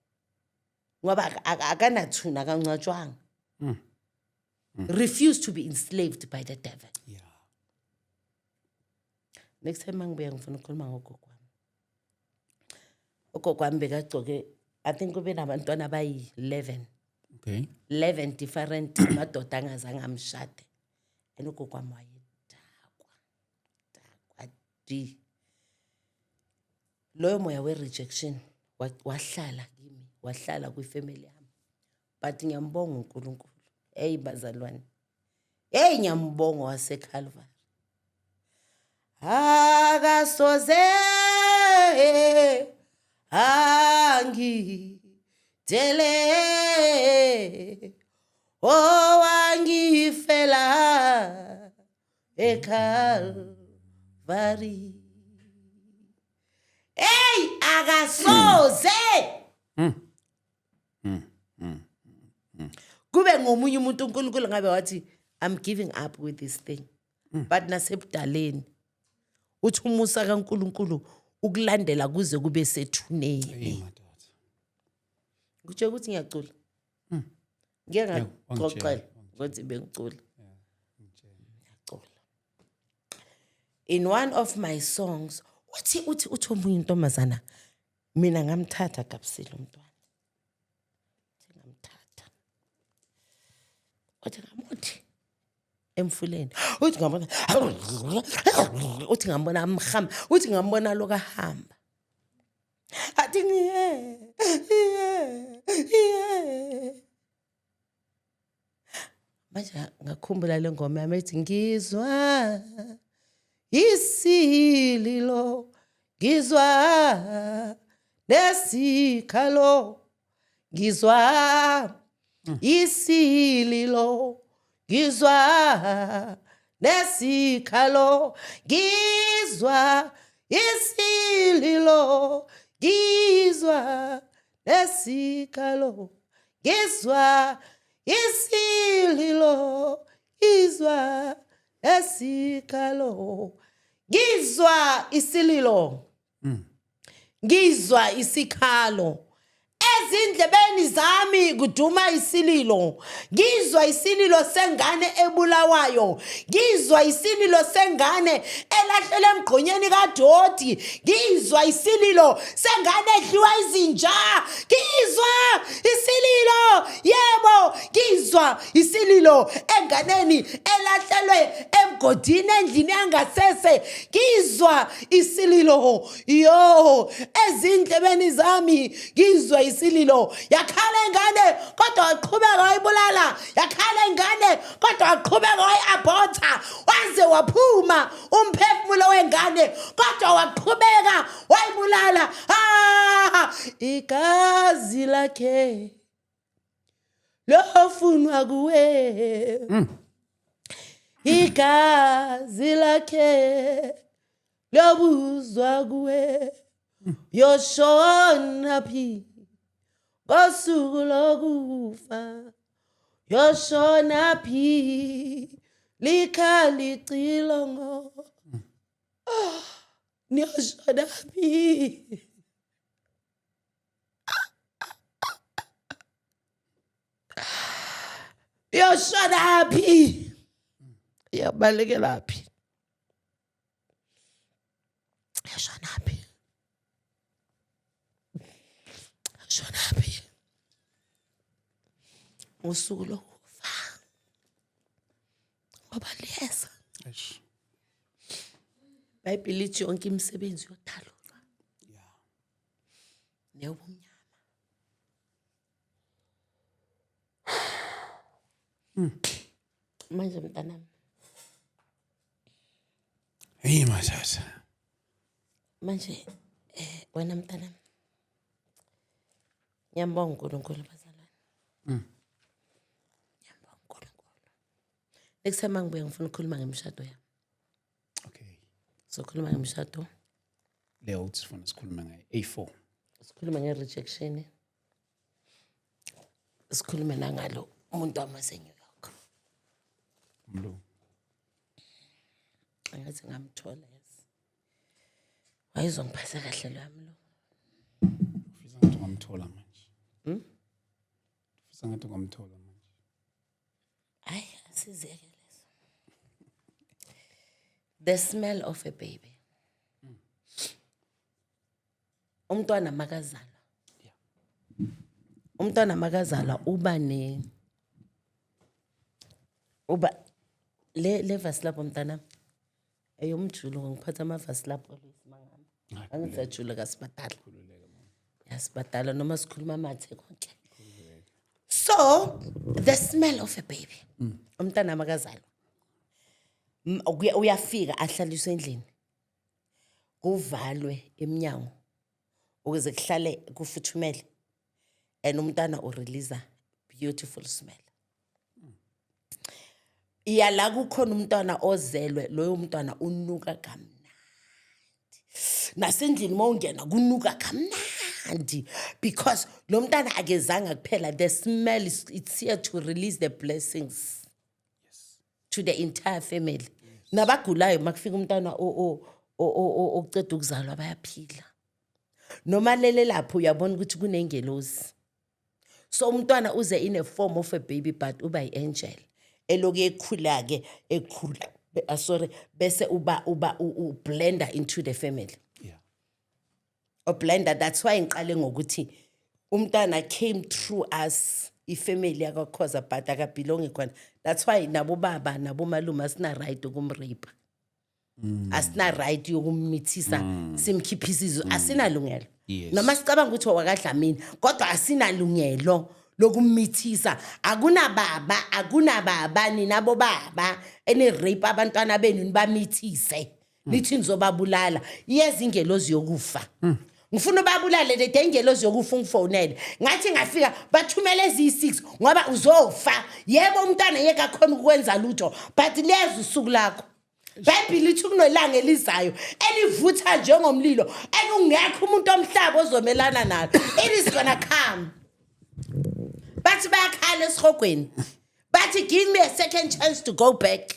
Ngoba akanathuna, akangcwatshwanga. Refuse to be enslaved by the devil. Next time mangibuya ngifuna ukukhuluma ngogogo wami. Ugogo wami bekagcoke, I think ube nabantwana abayi-11. 11 different amadoda angazange amshade, and ugogo wami wayedakwa dakwa d. Loyo moya we-rejection wahlala kimi, wahlala kwifamily yami, but ngiyambonga uNkulunkulu. Hey bazalwane, hey, ngiyambonga waseCalvary, akasoze angidele, owangifela eCalvary. Hey, akasoze kube ngomunye umuntu uNkulunkulu ngabe wathi, "I'm giving up with this thing," but nasebudaleni uthi umusa kaNkulunkulu ukulandela kuze kube sethuneni. Hey, madoda. Kutsho ukuthi ngiyacula, ngike Yeah, ngaxoxela wangitshela. ukuthi bengicula, ngiyacula. In one of my songs uthi omunye intombazana, mina ngamthatha Gabsile umntwana. Uthi ngamthatha, uthi ngamuthi emfuleni, uthi ngambona, uthi ngambona amhamba, uthi ngambona lokahamba, athi ngiye iye iye. Manje ngakhumbula le ngoma yami ethi ngizwa isililo. Ngizwa nesikhalo, ngizwa isililo, ngizwa nesikhalo, ngizwa isililo, ngizwa nesikhalo, ngizwa isililo, ngizwa nesikhalo, ngizwa isililo, ngizwa isikhalo. Ezindlebeni zami kuduma isililo, ngizwa isililo sengane ebulawayo, ngizwa isililo sengane elahlelwe emgqonyeni kadoti, ngizwa isililo sengane edliwa izinja, ngizwa isililo, yebo, ngizwa isililo enganeni elahlelwe emgodini endlini yangasese, ngizwa isililo, yo, ezindlebeni zami ngizwa isililo. Yakhala ingane kodwa waqhubeka wayibulala, yakhala ingane kodwa waqhubeka wayi-abhotha, waze waphuma umphefumulo wengane kodwa waqhubeka wayibulala. Ah, igazi lakhe lofunwa kuwe, igazi lakhe lobuzwa kuwe, yoshona phi ngosuku lokufa, yoshona phi likhalicilongo, niyoshona phi? Yoshona phi? Iyabalekela phi? Yoshona phi? Yoshona phi usuku lokufa? Ngoba liyeza. Eish. Bhayibheli lithi yonke imisebenzi yodalulwa neyobumnyama. Manje mntanami, Hey mathatha. Manje wena mntanami, ngiyambonga uNkulunkulu, bazalwane. Ngiyambonga uNkulunkulu. Next time mangibuya ngifuna ukukhuluma ngemishado yami. Okay. Sokhuluma ngemishado, Leyo uthi sifuna sikhulume ngayo. A4. Sikhulume nge-rejection. Sikhulume nangalo umuntu wami wase-New York. Umlungu. Angathi ngamthola, yazi. Wayezongiphatha kahle lwami lo. Ufisa ngathi ungamthola manje. Ufisa ngathi ungamthola manje. Hayi, asizeke leso. The smell of a baby. Umntwana makazalwa. Umntwana makazalwa uba ne uba le vasi lapho, mntana, eyomjulo. Ngiphatha amavasi lapho always mangami. Angithi kasibadala. Yasibadala noma sikhuluma amathe konke. So, the smell of a baby. Umntana makazalwa. Uyafika ahlaliswe endlini. Kuvalwe iminyango ukuze kuhlale kufuthumele. And umntana u-release beautiful smell. Iya la kukhona umntwana ozelwe, loyo mntwana unuka kamnandi. Nasendlini mawungena kunuka kamnandi because lo mntana akezanga kuphela, the smell is, it's here to release the blessings to the entire family. Nabagulayo makufika umntwana oceda ukuzalwa bayaphila. Noma lele lapho uyabona ukuthi kunengelosi. So umntwana uze in a form of a baby but uba yi-angel eloku ekhula-ke, ekhula, sorry, bese uba u-blenda into the family. Oblenda. That's why ngiqale ngokuthi umntwana came through us, ifamily yakwaKhoza, but akabelongi khona. That's why nabo baba nabo malume asina right ukumrape, asina right yokummithisa, simkhiphisa izwe, asinalungelo. Noma sicabanga ukuthi owakaDlamini kodwa asinalungelo lokumithisa. Akunababa, akunababa, nina bobaba eni-rape abantwana benu nibamithise. Nithi nizobabulala, iyeza ingelozi yokufa. Ngifuna ubabulale le de ingelozi yokufa ungifonele. Ngathi ngafika bathumela eziyi-6 ngoba uzofa. Yebo, umntwana ngeke akhona ukwenza lutho, but leza usuku lakho. Bhayibhili lithi kunelanga elizayo elivutha njengomlilo, ekungekho umuntu omhlaba ozomelana nalo. It is gonna come. Bathi bayakhala esihogweni, bathi, "Give me a second chance to go back."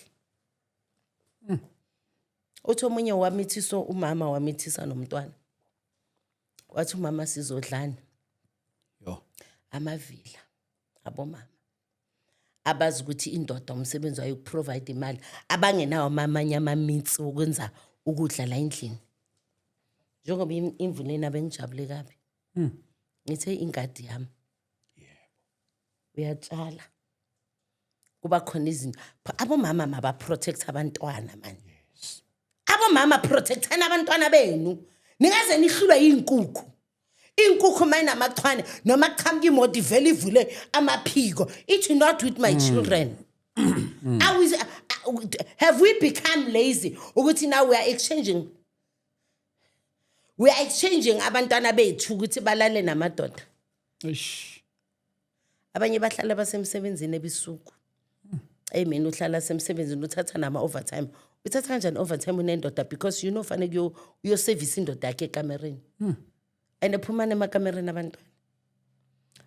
Uthi omunye wamithiso, umama wamithisa nomntwana, wathi umama, "Sizodlani?" Yo. Amavila abomama abazi ukuthi indoda umsebenzi wayo ukuprovide imali, abangenawo amanye ama-means wokwenza ukudla la endlini. Njengoba imvuleni abengijabule kabi, ngithe ingadi yami uyatshala, kuba khona izinto. Abomama mabaprotect abantwana mani. Abomama, protectani abantwana benu, ningaze nihlulwe iy'nkukhu. Inkukhu mayinamachwane noma kuqhamuka imoto, ivele ivule amaphiko, ithi, "Not with my children." Have we become lazy ukuthi now we are exchanging abantwana bethu ukuthi balale namadoda? Eish. Abanye bahlala basemsebenzini ebusuku, emini uhlala semsebenzini, uthatha nama-overtime. Uthatha kanjani overtime unendoda? Because you know fanele uyosevisa indoda yakhe ekamereni. And phumani emakamereni abantwana,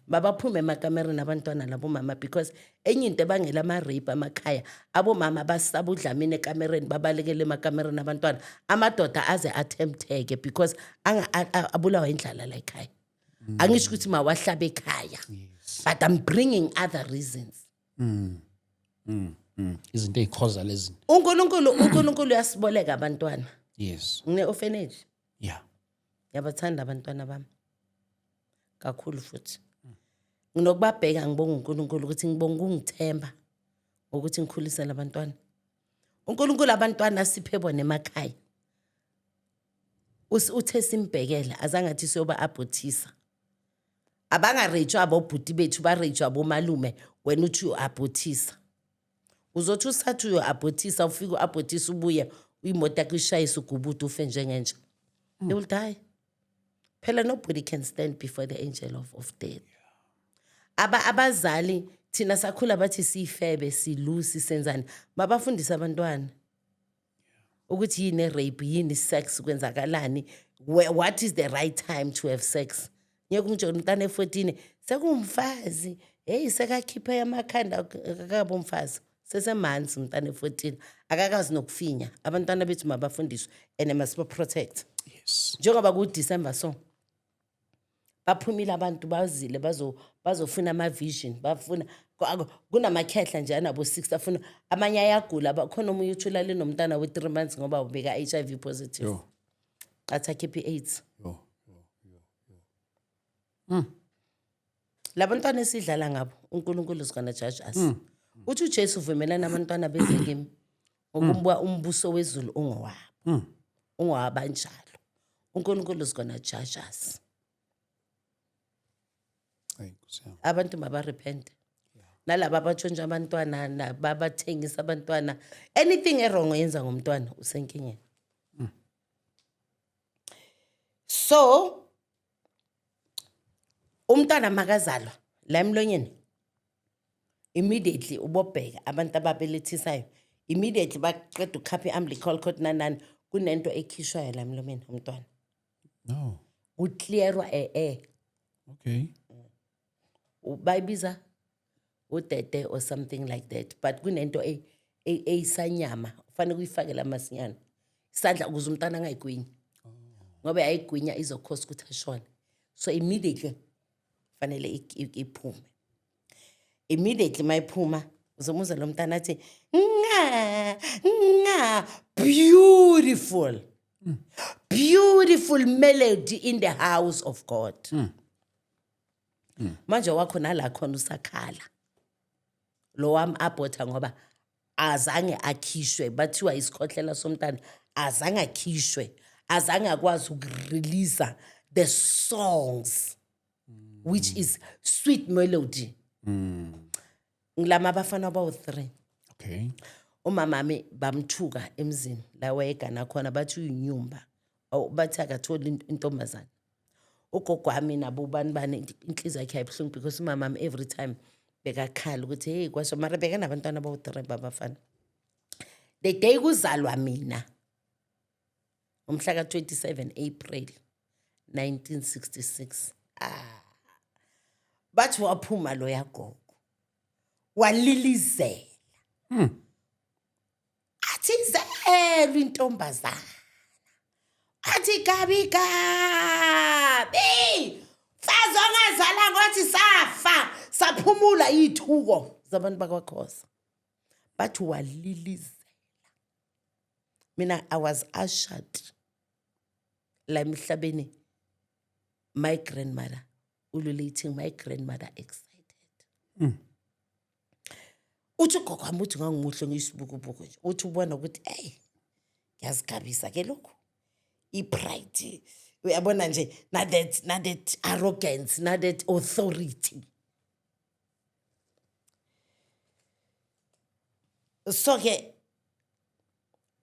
mabaphume emakamereni abantwana labo mama, because enye into ebangela ama-rape amakhaya, abomama basaba udlamini ekamereni, babalekele emakamereni abantwana. Amadoda aze attempteke because abulawa indlala la ekhaya. Angisho ukuthi mawahlabe ekhaya, but I'm bringing other reasons. Izinto ey'khoza lezi. uNkulunkulu uyasiboleka abantwana. Ngine-orphanage. Ngiyabathanda abantwana bami kakhulu, futhi nginokubabheka ngibonga uNkulunkulu ukuthi ngibonga ukungithemba ngokuthi ngikhulise labantwana. UNkulunkulu abantwana asiphe bona emakhaya, uthe simbhekele, azange athi siyoba abhothisa. Abangareyitshwa abobhuti bethu, bareyitshwa abomalume. Wena uthi uyo-abhothisa, uzothi usathi uyo-abhothisa, ufike u-abhothisa, ubuye imoto yakho ishayise, ugubude, ufe njengenja. They will die phela. Nobody can stand before the angel of death. Abazali thina sakhula bathi siyifebe, silusi, senzani. Mabafundise abantwana ukuthi yini rape, yini sex, kwenzakalani, what is the right time to have sex. Ngeke ungitshele umntana e-14 sekumfazi, hey, sekakhiphe amakhanda. Akakabi umfazi, sesemanzi umntana e-14, akakazi nokufinya. Abantwana bethu mabafundiswe and masiba-protect. Njengoba ku-December, so baphumile abantu, bazile bazofuna ama-vision, bafuna kunamakhehla nje anabo 60, afuna amanye ayagula. Khona omunye uthi ulale nomntana we-3 months ngoba ubeka HIV positive. Yo. Athi akhiphe i-AIDS. Yo. Labantwana esidlala ngabo, uNkulunkulu is gonna judge us. Uthi uJesu, "Vumelani abantwana beze kimi, ngokuba umbuso wezulu ungowabo, ungowabanjalo." UNkulunkulu is gonna judge us. Hayi, Nkosi yami. Abantu mabarepente, nalaba abatshontsha abantwana, nababathengisa abantwana, anything e-wrong oyenza ngomntwana, usenkingeni. So umntwana makazalwa, la emlonyeni immediately ubobheka abantu ababelethisayo, immediately baqeda ukukhapha i-umbilical cord nanani, kunento ekhishwayo la emlomeni umntwana. No. Kuclearwa e-air. Bayibiza udede or something like that, but kunento eyisanyama kufanele uyifake la masinyana isandla ukuze umntana angayigwinyi, ngoba yayigwinya izokhosa ukuthi ashone. So immediately fanele iphume. Immediately mayiphuma, uzomuza lo mntana athi nga nga, beautiful, beautiful melody in the house of God. Manje wakho nala khona usakhala lo wami abhotha ngoba azange akhishwe, bathiwa isikhohlela somntana azange akhishwe, azange akwazi ukureleasa the songs, which is sweet melody. Ngilama abafana bawu-three. Umamami bamthuka emzini la wayegana khona, bathi uyinyumba. Awu, bathi akatholi intombazana. Ugogo wami nabo bani bani, inhliziyo yakhe yayibuhlungu because umamami every time bekakhala ukuthi hey, kwasho, mara bekanabantwana bawu-three babafana. The day kuzalwa mina, umhla ka-27 April 1966, ah, bathi waphuma loya gogo walilizela, athi izelwe intombazana, athi gabi gabi, mfazi ongazala, ngothi safa saphumula iy'thuko zabantu bakwaKhoza. Bathi walilizela. Mina, I was ushered la emhlabeni, my grandmother ululating, my grandmother excited. Uthi ugogo wami, uthi ngangimuhle, ngiyisibukubuku nje. Uthi ubona ukuthi eyi, ngiyazigabisa ke lokhu, i-pride, uyabona nje, na that arrogance, na that authority. So ke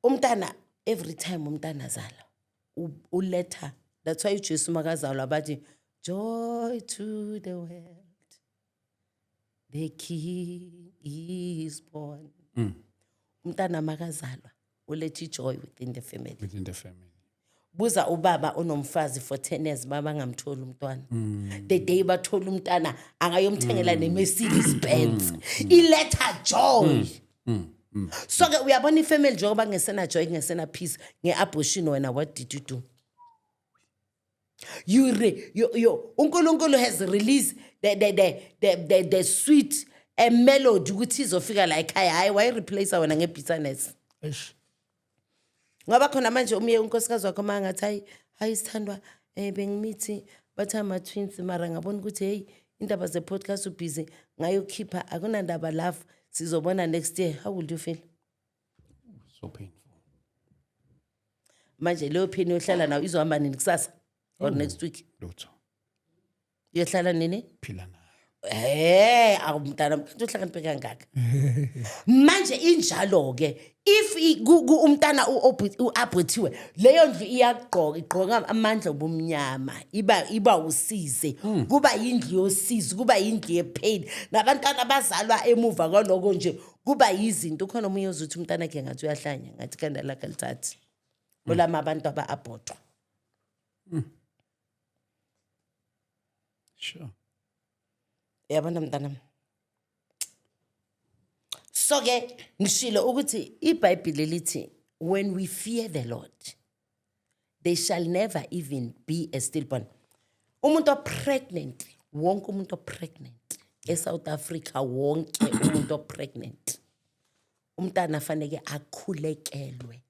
umntana, every time umntana azalwa, uletha, that's why uJesu makazalwa bathi, "Joy to the world, the King is born." Umntana makazalwa uletha ijoy within the family. Within the family. Buza ubaba onomfazi for 10 years, baba angamtholi umntwana. The day bathola umntana, angayomthengela ne-Mercedes Benz. Iletha joy. So ke uyabona ifamily njengoba kungesena joy, kungesena peace nge-abortion, wena what did you do? You, uNkulunkulu has released the sweet melody ukuthi izofika la ekhaya. Hayi, wayi-replace wena nge-bitterness. Eish. Ngoba khona manje umye unkosikazi wakho uma ngathi, "Hayi, hayi sithandwa, bengimithi bathi ama-twins, mara ngabona ukuthi hey, indaba ze-podcast ubhizi ngayokhipha, akunandaba, love, sizobona next year," how will you feel? So painful. Manje leyo pain yohlala nayo, izohamba nini? Kusasa or next week? Lutho. Iyohlala nini? Phila nayo. Eh, awu mntana, kanti uhlakaniphe kangaka. Manje injalo ke, if umntana u-abortiwe, leyo ndlu iyagqoka, igqoka amandla obumnyama, iba usize, kuba yindlu yosizi, kuba yindlu yepain. Nabantwana abazalwa emuva kwaloko nje kuba yizinto. Ukhona omunye ozuthi umntana akhe ngathi uyahlanya, ngathi ikhanda lakhe lithathi olama abantu aba-abortwa. Uyabona mntanami, so ke ngishilo ukuthi iBhayibheli lithi, when we fear the Lord, there shall never even be a stillborn. Umuntu opregnant, wonke umuntu opregnant eSouth Africa, wonke umuntu opregnant, umntana faneke akhulekelwe.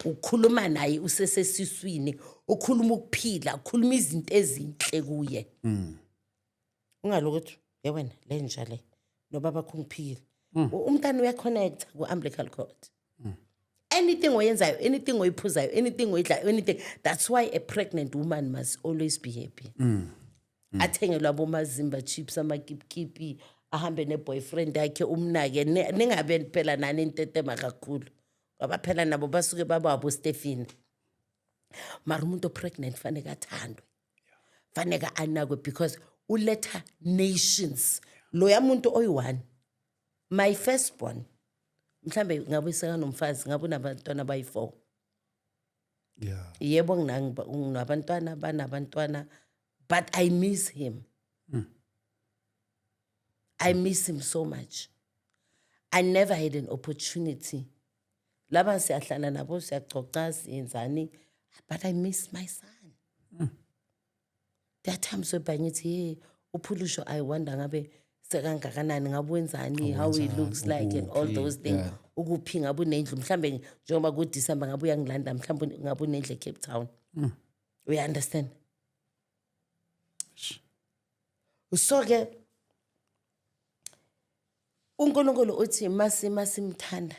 Ukhuluma naye usesesiswini, ukhuluma ukuphila, ukhuluma izinto ezinhle kuye. Ungalokuthi ye wena le nja le nobaba kho ngiphikile. Umntana uyaconnecta ku-umbilical cord, anything oyenzayo, anything oyiphuzayo, anything oyidlayo, anything. That's why a pregnant woman must always be happy. Athengelwe abomazimba chips, amakipikipi, ahambe ne-boyfriend yakhe, umnake. Ningabe phela nani intetema kakhulu, ngoba phela nabo basuke baba abostefini. Mara umuntu opregnant faneke athandwe, faneke anakwe, because uletha nations loya muntu oyi-one. My firstborn, mhlambe ngabe sekanomfazi, ngabe unabantwana abayi-four. Yebo, nginabantwana, banabantwana, but I miss him. I miss him so much. I never had an opportunity. Laba siyahlala nabo, siyacoca, siyenzani, but I miss my son. There are times whereby ngithi, hey, uphulusho, I wonder ngabe sekangakanani, ngabe wenzani, how he looks like and all Ukuphi, those things. Ukuphi, ngabe unendlu mhlambe, njengoba kuDecember ngabe uyangilanda, mhlambe ngabe unendlu eCape Town. We understand. So ke uNkulunkulu uthi masimthanda,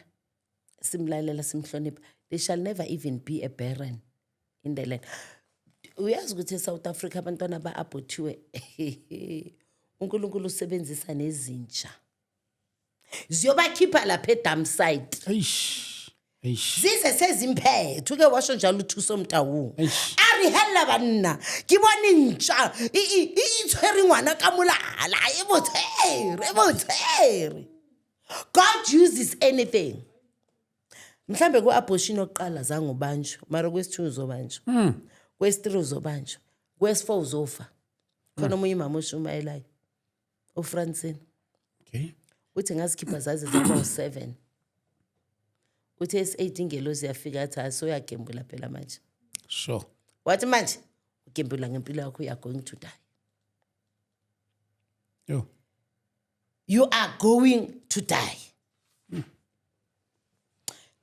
simlalela, simhlonipha, there shall never even be a barren in the land. Uyazi ukuthi eSouth Africa abantwana ba-abortiwe, uNkulunkulu usebenzisa nezinja. Ziyobakhipha lapha e-dump site. Eish. Eish. Zize sezimphethe, uke washo njalo uThuso Mtaung. Eish. A re hella banna, ke bone ntja e tshwere ngwana ka molala, e motshwere, e motshwere. God uses anything. Mhlambe ku-abortion yokuqala zange ubanjwe, mara kwesi-2 uzobanjwa, kwesi-3 uzobanjwa, kwesi-4 uzofa. Khona omunye umama oshumayelayo, uFrancine, uthi ngazikhipha zaze zaba u-7. Uthi esi-8 ingelozi yafika, athi hayi, soyagembula phela manje. Wathi manje ugembula ngempilo yakho, you are going to die. Yo. You are going to die.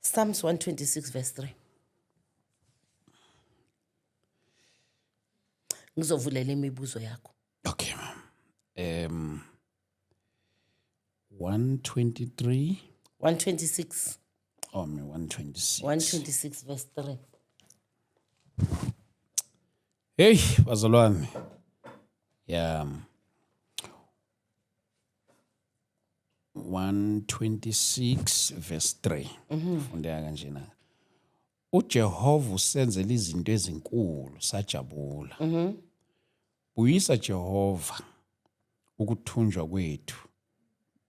Psalms 126 verse 3. Ngizovulela imibuzo yakho. Okay, ma'am. 123. 126. Oh, me 126. 126 verse 3. Hey, bazalwane. Yeah. 126 verse 3. Fundeka kanjena. uJehova usenzele izinto ezinkulu, sajabula. Buyisa Jehova ukuthunjwa kwethu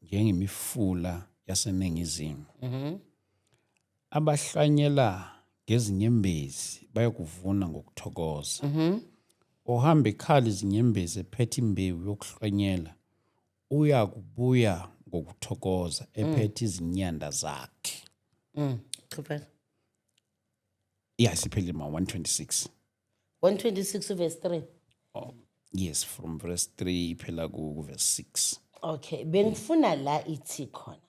njengemifula yaseningizimu. Abahlwanyela ngezinyembezi bayokuvuna ngokuthokoza. Ohamba ekhala izinyembezi ephethe imbewu yokuhlwanyela uyakubuya ngokuthokoza ephethe izinyanda zakhe. Qhubeka. Yeah, siphelile ma 126. 126 verse 3. Oh, yes, from verse 3 iphela ku verse 6. Okay, bengifuna la ithi khona.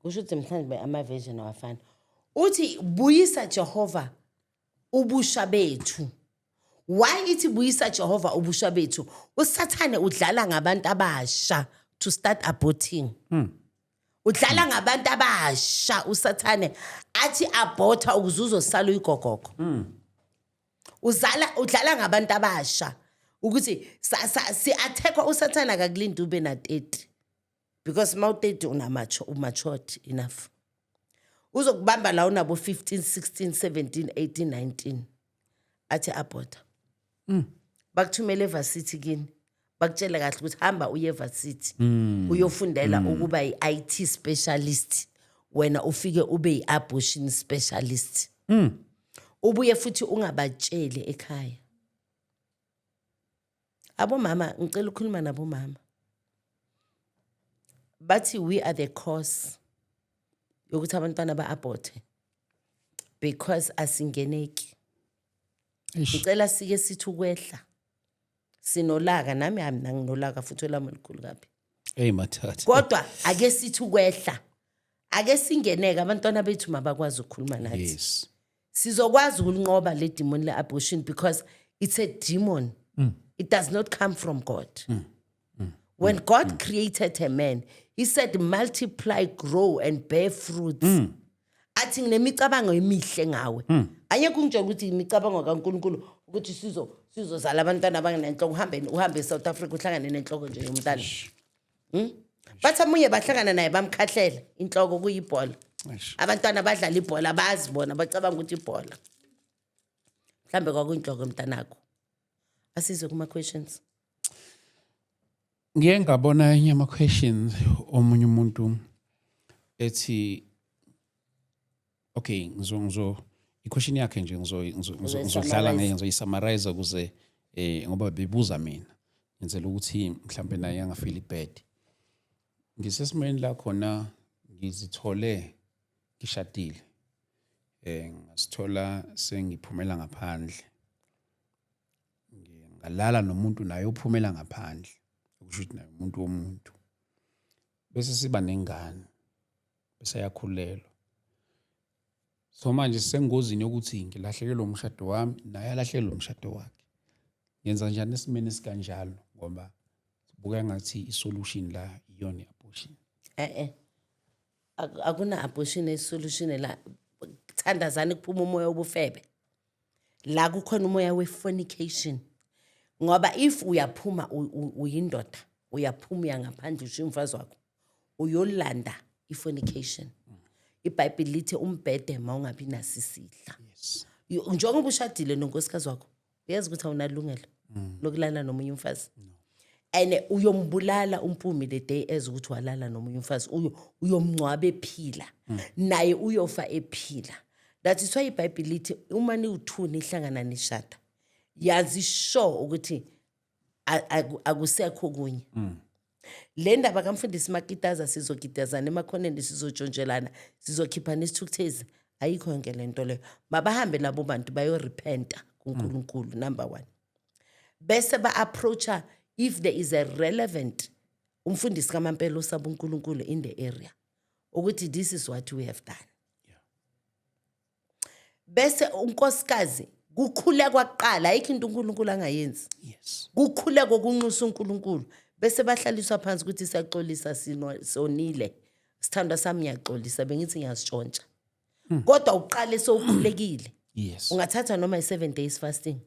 Kusho ukuthi mhlawumbe ama version awafani. Uthi buyisa Jehova ubusha bethu. Why ithi buyisa Jehova ubusha bethu? USathane udlala ngabantu abasha to start aborting. Udlala ngabantu abasha uSathane, athi aborta ukuze uzosala uyigogogo. Uzala udlala ngabantu abasha ukuthi si attack. USathane akakulindi ube na 30, because ma u30 unamacho, umatured enough. Uzokubamba la unabo 15, 16, 17, 18, 19, athi aborta, bakuthumele evarsity kini, bakutshele kahle ukuthi hamba uye evarsity uyofundela ukuba yi-IT specialist, wena ufike ube yi-abortion specialist, ubuye futhi ungabatsheli ekhaya abomama. Ngicela ukukhuluma nabomama, bathi we are the cause yokuthi abantwana ba-aborte because asingeneki. Eish. Ngicela sike sithi ukwehla, sinolaka, nami hami nginolaka futhi olami olukhulu kabi. Hey mathatha. Kodwa ake sithi ukwehla, ake singeneke, abantwana bethu mabakwazi ukukhuluma nathi. Sizokwazi ukulinqoba le demon le-abortion, because it's a demon, it does not come from God. When God created a man, he said, "Multiply, grow and bear fruits." Athi nginemicabango emihle ngawe. Angeke ungitshele ukuthi imicabango kaNkulunkulu ukuthi sizozala abantwana abangenenhloko. Uhambe, uhambe eSouth Africa, uhlangane nenhloko nje yomntana. Bathi amunye bahlangana naye, bamkhahlela inhloko kuyibhola. Eish. Abantwana badlala ibhola, bazi bona bacabanga ukuthi ibhola mhlambe kwakuyinhloko yomntanakho. Asizwe kuma-questions. Ngiye ngabona enye ama questions, omunye umuntu ethi, okay, ngizo i-question yakhe nje ngizodlala ngayo, ngizoyi-summarize ukuze ngoba bebuza mina, ngenzela ukuthi mhlambe naye angafeel bad. Ngisesimweni la khona ngizithole ngishadile, ngasithola sengiphumela ngaphandle, ngalala nomuntu naye uphumela ngaphandle, okusho ukuthi naye umuntu womuntu, bese siba nengane, bese yakhulelwa. So manje sisengozini yokuthi ngilahlekelwe umshado wami, naye alahlekelwe umshado wakhe. Ngenza njani esimeni esikanjalo, ngoba buka ngathi i-solution la iyona i-abortion? Eh, akuna abortion esolution la. Thandazani kuphuma umoya wobufebe la, kukhona umoya we-fornication, ngoba if uyaphuma uyindoda, uyaphuma uya ngaphandle, ushiya umfazi wakho. Uyolanda i-fornication. IBhayibheli lithi umbhede mawungabi nasisidla. Njengoba ushadile nonkosikazi wakho, uyazi ukuthi awunalungelo lokulala nomunye umfazi. And uyombulala uMpumi the day as ukuthi walala nomunye umfazi, uyomngcwaba ephila, naye uyofa ephila. That is why iBhayibheli lithi uma niwu-two nihlangana nishada, yazi sure ukuthi akusekho okunye. Le ndaba kamfundisi Makitaza, sizogidazana emakhoneni, sizotshontshelana, sizokhipha nesithukuthezi, ayikho yonke le nto leyo. Mabahambe labo bantu bayorepenta kuNkulunkulu, number one, bese ba-approacha if there is a relevant umfundisi kamampela osaba uNkulunkulu in the area, ukuthi this is what we have done. Bese unkosikazi kukhulekwa kuqala, ayikho into uNkulunkulu angayenzi. Kukhulekwa kunxusa uNkulunkulu, bese bahlaliswa phansi ukuthi siyaxolisa, sonile, sithandwa sami, ngiyaxolisa, bengithi ngiyazitshontsha. Kodwa uqale sowukhulekile. Ungathatha noma i-7 days fasting,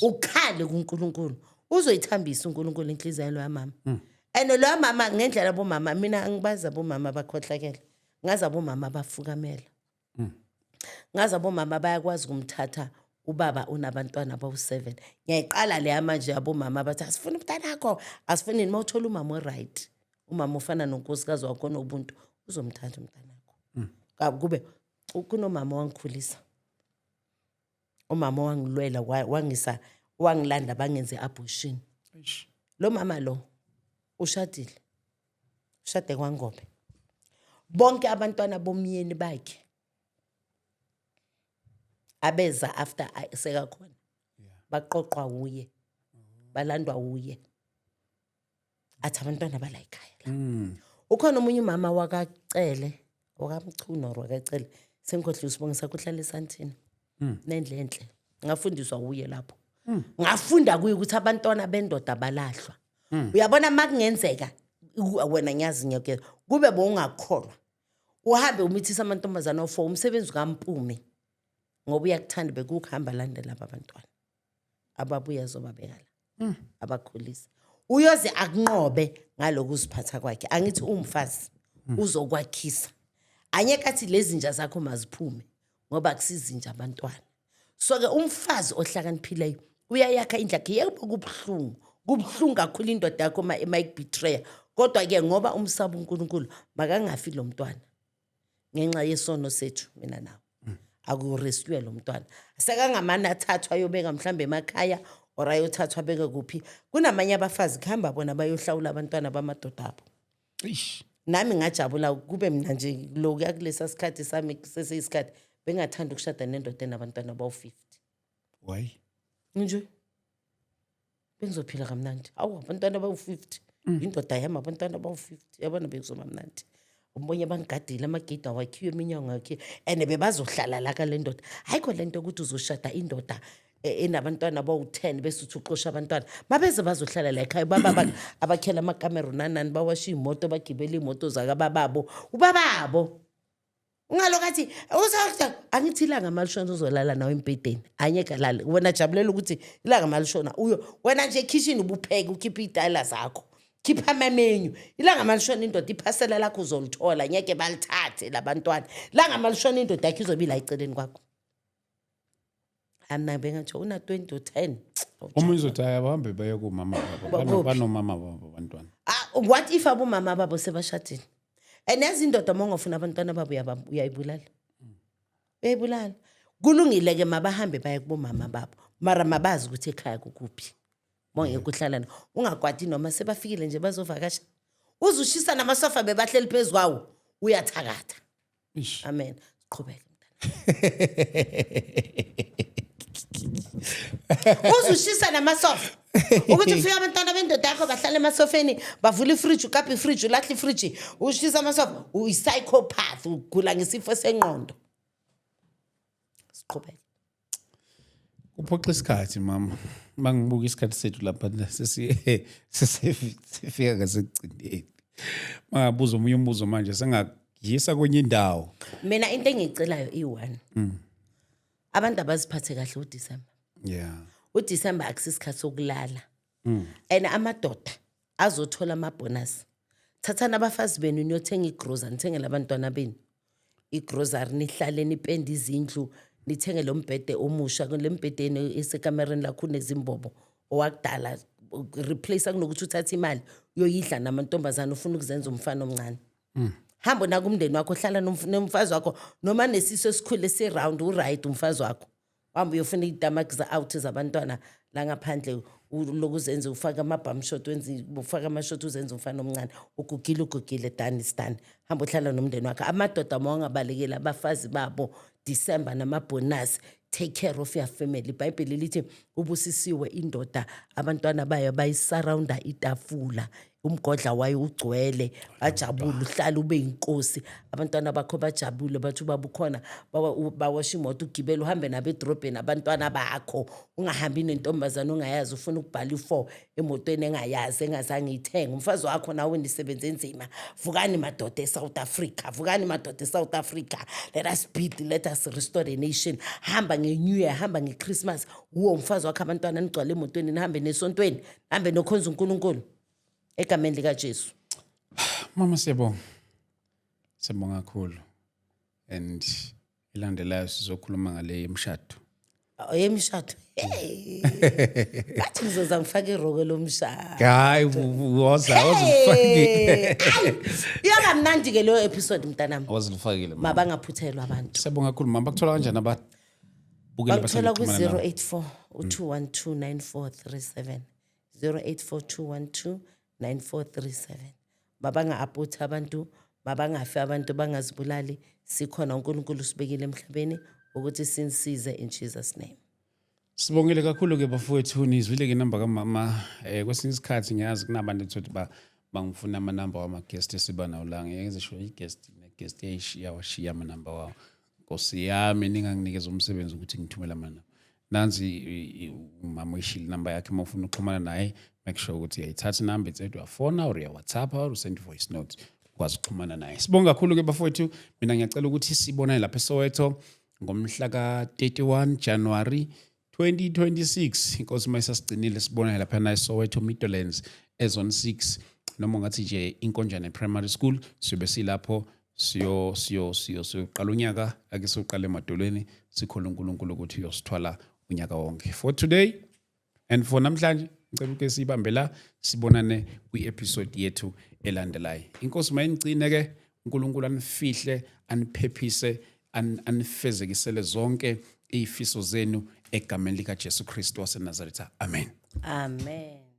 ukhale kuNkulunkulu, uzoyithambisa uNkulunkulu inhliziyo yaloya mama. And loya mama, ngendlela bomama, mina angibazi abomama abakhohlakele, ngazi abomama abafukamela, ngazi abomama bayakwazi ukumthatha ubaba unabantwana abawu-7. Ngiyayiqala leya manje abomama bathi asifuni umntanakho, asifuni. Uma uthola umama o-right, umama ofana nonkosikazi wakho nobuntu, uzomthatha umntanakho. Kube kunomama owangikhulisa, umama wangilwela, wangisa, wangilanda, bangenze abortion. Lo mama lo ushadile, ushade kwaNgobe. Bonke abantwana bomyeni bakhe abeza after sekakhona baqoqwa wuye, balandwa wuye, athi abantwana bala ekhaya la. Ukhona omunye umama wakaCele, wakaMchunu or wakaCele, sengikhohlwe isibongo sakho, uhlala eSandton nendle enhle. Ngafundiswa wuye lapho, ngafunda kuye ukuthi abantwana bendoda balahlwa. Uyabona, uma kungenzeka wena, ngiyazi ngiyakuyeza, kube bowungakholwa, uhambe umithisa amantombazane awu-4, umsebenzi kaMpumi, ngoba uyakuthanda, bekukuhamba landela laba abantwana ababuya azobabeka la, abakhulisa. Uyoze akunqobe ngaloku uziphatha kwakhe. Angithi umfazi uzokwakhisa, anyeke athi lezi zinja zakho maziphume, ngoba akusizinja abantwana. So-ke umfazi ohlakaniphileyo uyayakha indlu yakhe. Yebo, kubuhlungu, kubuhlungu kakhulu indoda yakho ma mayikubetreya, kodwa-ke ngoba umsaba uNkulunkulu, makangafi lo mntwana ngenxa yesono sethu mina nawe. Akurescue lo mntwana, sekangamane athathwa ayobeka mhlawumbe emakhaya or ayothathwa abeke kuphi. Kunamanye abafazi kuhamba bona bayohlawula abantwana bamadoda abo. Eish. Nami ngajabula kube mina nje lokuya kulesa sikhathi sami seseyisikhathi, bengathanda ukushada nendoda enabantwana bawu-50. Why? Nje bengizophila kamnandi. Awu, abantwana bawu-50, indoda yami, abantwana bawu-50, yabona, bekuzoba mnandi. Omunye bangigadile, amagidi awakhiwe, iminyango akhiwe, and bebazohlala la kale ndoda. Ayikho le nto yokuthi uzoshada indoda enabantwana bawu-10 bese uthi uxosha abantwana. Mabeze bazohlala la ekhaya, baba abakhela amakamero nanani, bawashe iy'moto, bagibele iy'moto zakabababo, ubababo. Ungalokhu athi angithi ilanga malishona uzolala nawe embhedeni, anyeke alale. Wena jabulela ukuthi ilanga malishona uyo wena nje ekhishini, ubupheke, ukhiphe iy'tayela zakho, khipha amamenyu. Ilanga malishona indoda, iphasela lakho uzolithola, ngeke balithathe labantwana. Ilanga malishona indoda yakho izobe ila eceleni kwakho. Amna bengathi una-20 or 10. Omunye uzothi hayi, abahambe baye kumama babo. Bakuphi? Banomama babo abantwana. Ah, what if abomama babo sebashadile? And yazi indoda uma ungafuna abantwana babo uyayibulala, uyayibulala. Kulungile-ke, mabahambe baye kubomama babo, mara mabazi ukuthi ekhaya kukuphi. Mongeke uhlala, ungakwati noma sebafikile nje bazovakasha, uze ushisa namasofa bebahleli phezu kwawo, uyathakatha. Ish. Amen, siqhubeke mntana. Uze ushisa namasofa, ukuthi ufika abantwana bendoda yakho bahlala emasofeni, bavula ifriji, ukapha ifriji, ulahle ifriji, ushisa amasofa, uyi-psychopath, ugula ngesifo sengqondo. Siqhubeke. Kuphoxa isikhathi, mama. Mangibuka isikhathi sethu lapha, sesifika ngasekugcineni. Mangabuza omunye umbuzo manje sengakuyisa kwenye indawo. Mina into engiyicelayo iyi-one: abantu abaziphathe kahle uDisemba. UDisemba akusisikhathi sokulala, and amadoda azothola amabhonasi. Thathani abafazi benu niyothenga igrosa, nithengele abantwana benu igrosari, nihlale nipende izindlu, nithenge lo mbhede omusha. Le mbhedeni esekamereni lakho unezimbobo, owakudala, replace, kunokuthi uthathe imali uyoyidla namantombazane, ufuna ukuzenza umfana omncane. Hamba naka umndeni wakho, hlala nomfazi wakho, noma nesisu esikhulu esi-round, u-right umfazi wakho. Uhambe uyofuna iy'tamaki za-out zabantwana la ngaphandle, lokuzenza ufake ama-bum short, wenze, ufake ama-short, uzenze umfana omncane. Ugugile, ugugile, done is done. Hamba uhlala nomndeni wakho. Amadoda mawangabalekeli abafazi babo December namabhonasi. Take care of your family. Ibhayibheli lithi ubusisiwe indoda abantwana bayo bayisurrounda itafula, umgodla wayo ugcwele, bajabule. Uhlale ube yinkosi, abantwana bakho bajabule, bathi ubaba ukhona. Bawasha imoto, ugibele uhambe nabo edorobheni, abantwana bakho. Ungahambi nentombazane ongayazi, ufuna ukubhala i-four emotweni engayazi, engazange iyithenge. Umfazi wakho nawe nisebenze nzima. Vukani madoda e-South Africa, vukani madoda e-South Africa. Let us build, let us restore the nation. Hamba nge-New Year, hamba nge-Christmas, uwo umfazi wakho, abantwana, nigcwale emotweni, nihambe nesontweni, nihambe nokhonza uNkulunkulu egameni likaJesu. Mama, siyabonga, siyabonga kakhulu, and ilandelayo sizokhuluma ngale yemshado. Yemishado, hey, bathi ngizoza ngifake iroko lomshado. Hayi, woza, wozilifakile. Iyoba mnandi-ke leyo episode, mntanami. Wozilifakile, mama. Mabangaphuthelwa abantu. Siyabonga kakhulu, mama. Bakuthola kanjani ababukeli? Bangithola Abathanda ukuxhumana nawe? ku-084 u-212 9437, 084 212 9437. Mabanga-aputhi abantu, mabangafi abantu, bangazibulali. Sikhona, uNkulunkulu usibekile emhlabeni ukuthi sinisize, in Jesus name. Sibongile kakhulu-ke bafowethu, nizwile-ke inamba kamama. Kwesinye isikhathi ngiyazi kunabantu ethothi ba bangifuna amanamba wama-guest esiba nawo la. Ngeke ngisho i-guest ne-guest iyawashiya amanamba wawo. Nkosi yami, ninganginikeza umsebenzi ukuthi ngithumele amanamba. Nansi umama uyishilo inamba yakhe. Uma ufuna ukuxhumana naye, make sure ukuthi uyayithatha inamba, it's either uyafona or uya-WhatsApp or usend voice note, ukwazi ukuxhumana naye. Sibonga kakhulu-ke bafowethu. Mina ngiyacela ukuthi sibonane lapha eSoweto ngomhla ka-31 January 2026, inkosi uma isasigcinile. Sibonane laphana eSoweto, Meadowlands, e-Zone 6, noma ungathi nje Inkonjane Primary School. Siyobe silapho, siyo siyo siyo siyoqala unyaka. Ake siyoqala emadolweni, sikhona uNkulunkulu ukuthi uyosithwala unyaka wonke. For today and for namhlanje, ngicela ukuthi siyibambe la, sibonane kwi-episode yethu elandelayo. Inkosi mayinigcine ke, uNkulunkulu anifihle, aniphephise, anifezekisele zonke izifiso zenu egameni likaJesu Kristu waseNazaretha. Amen. Amen.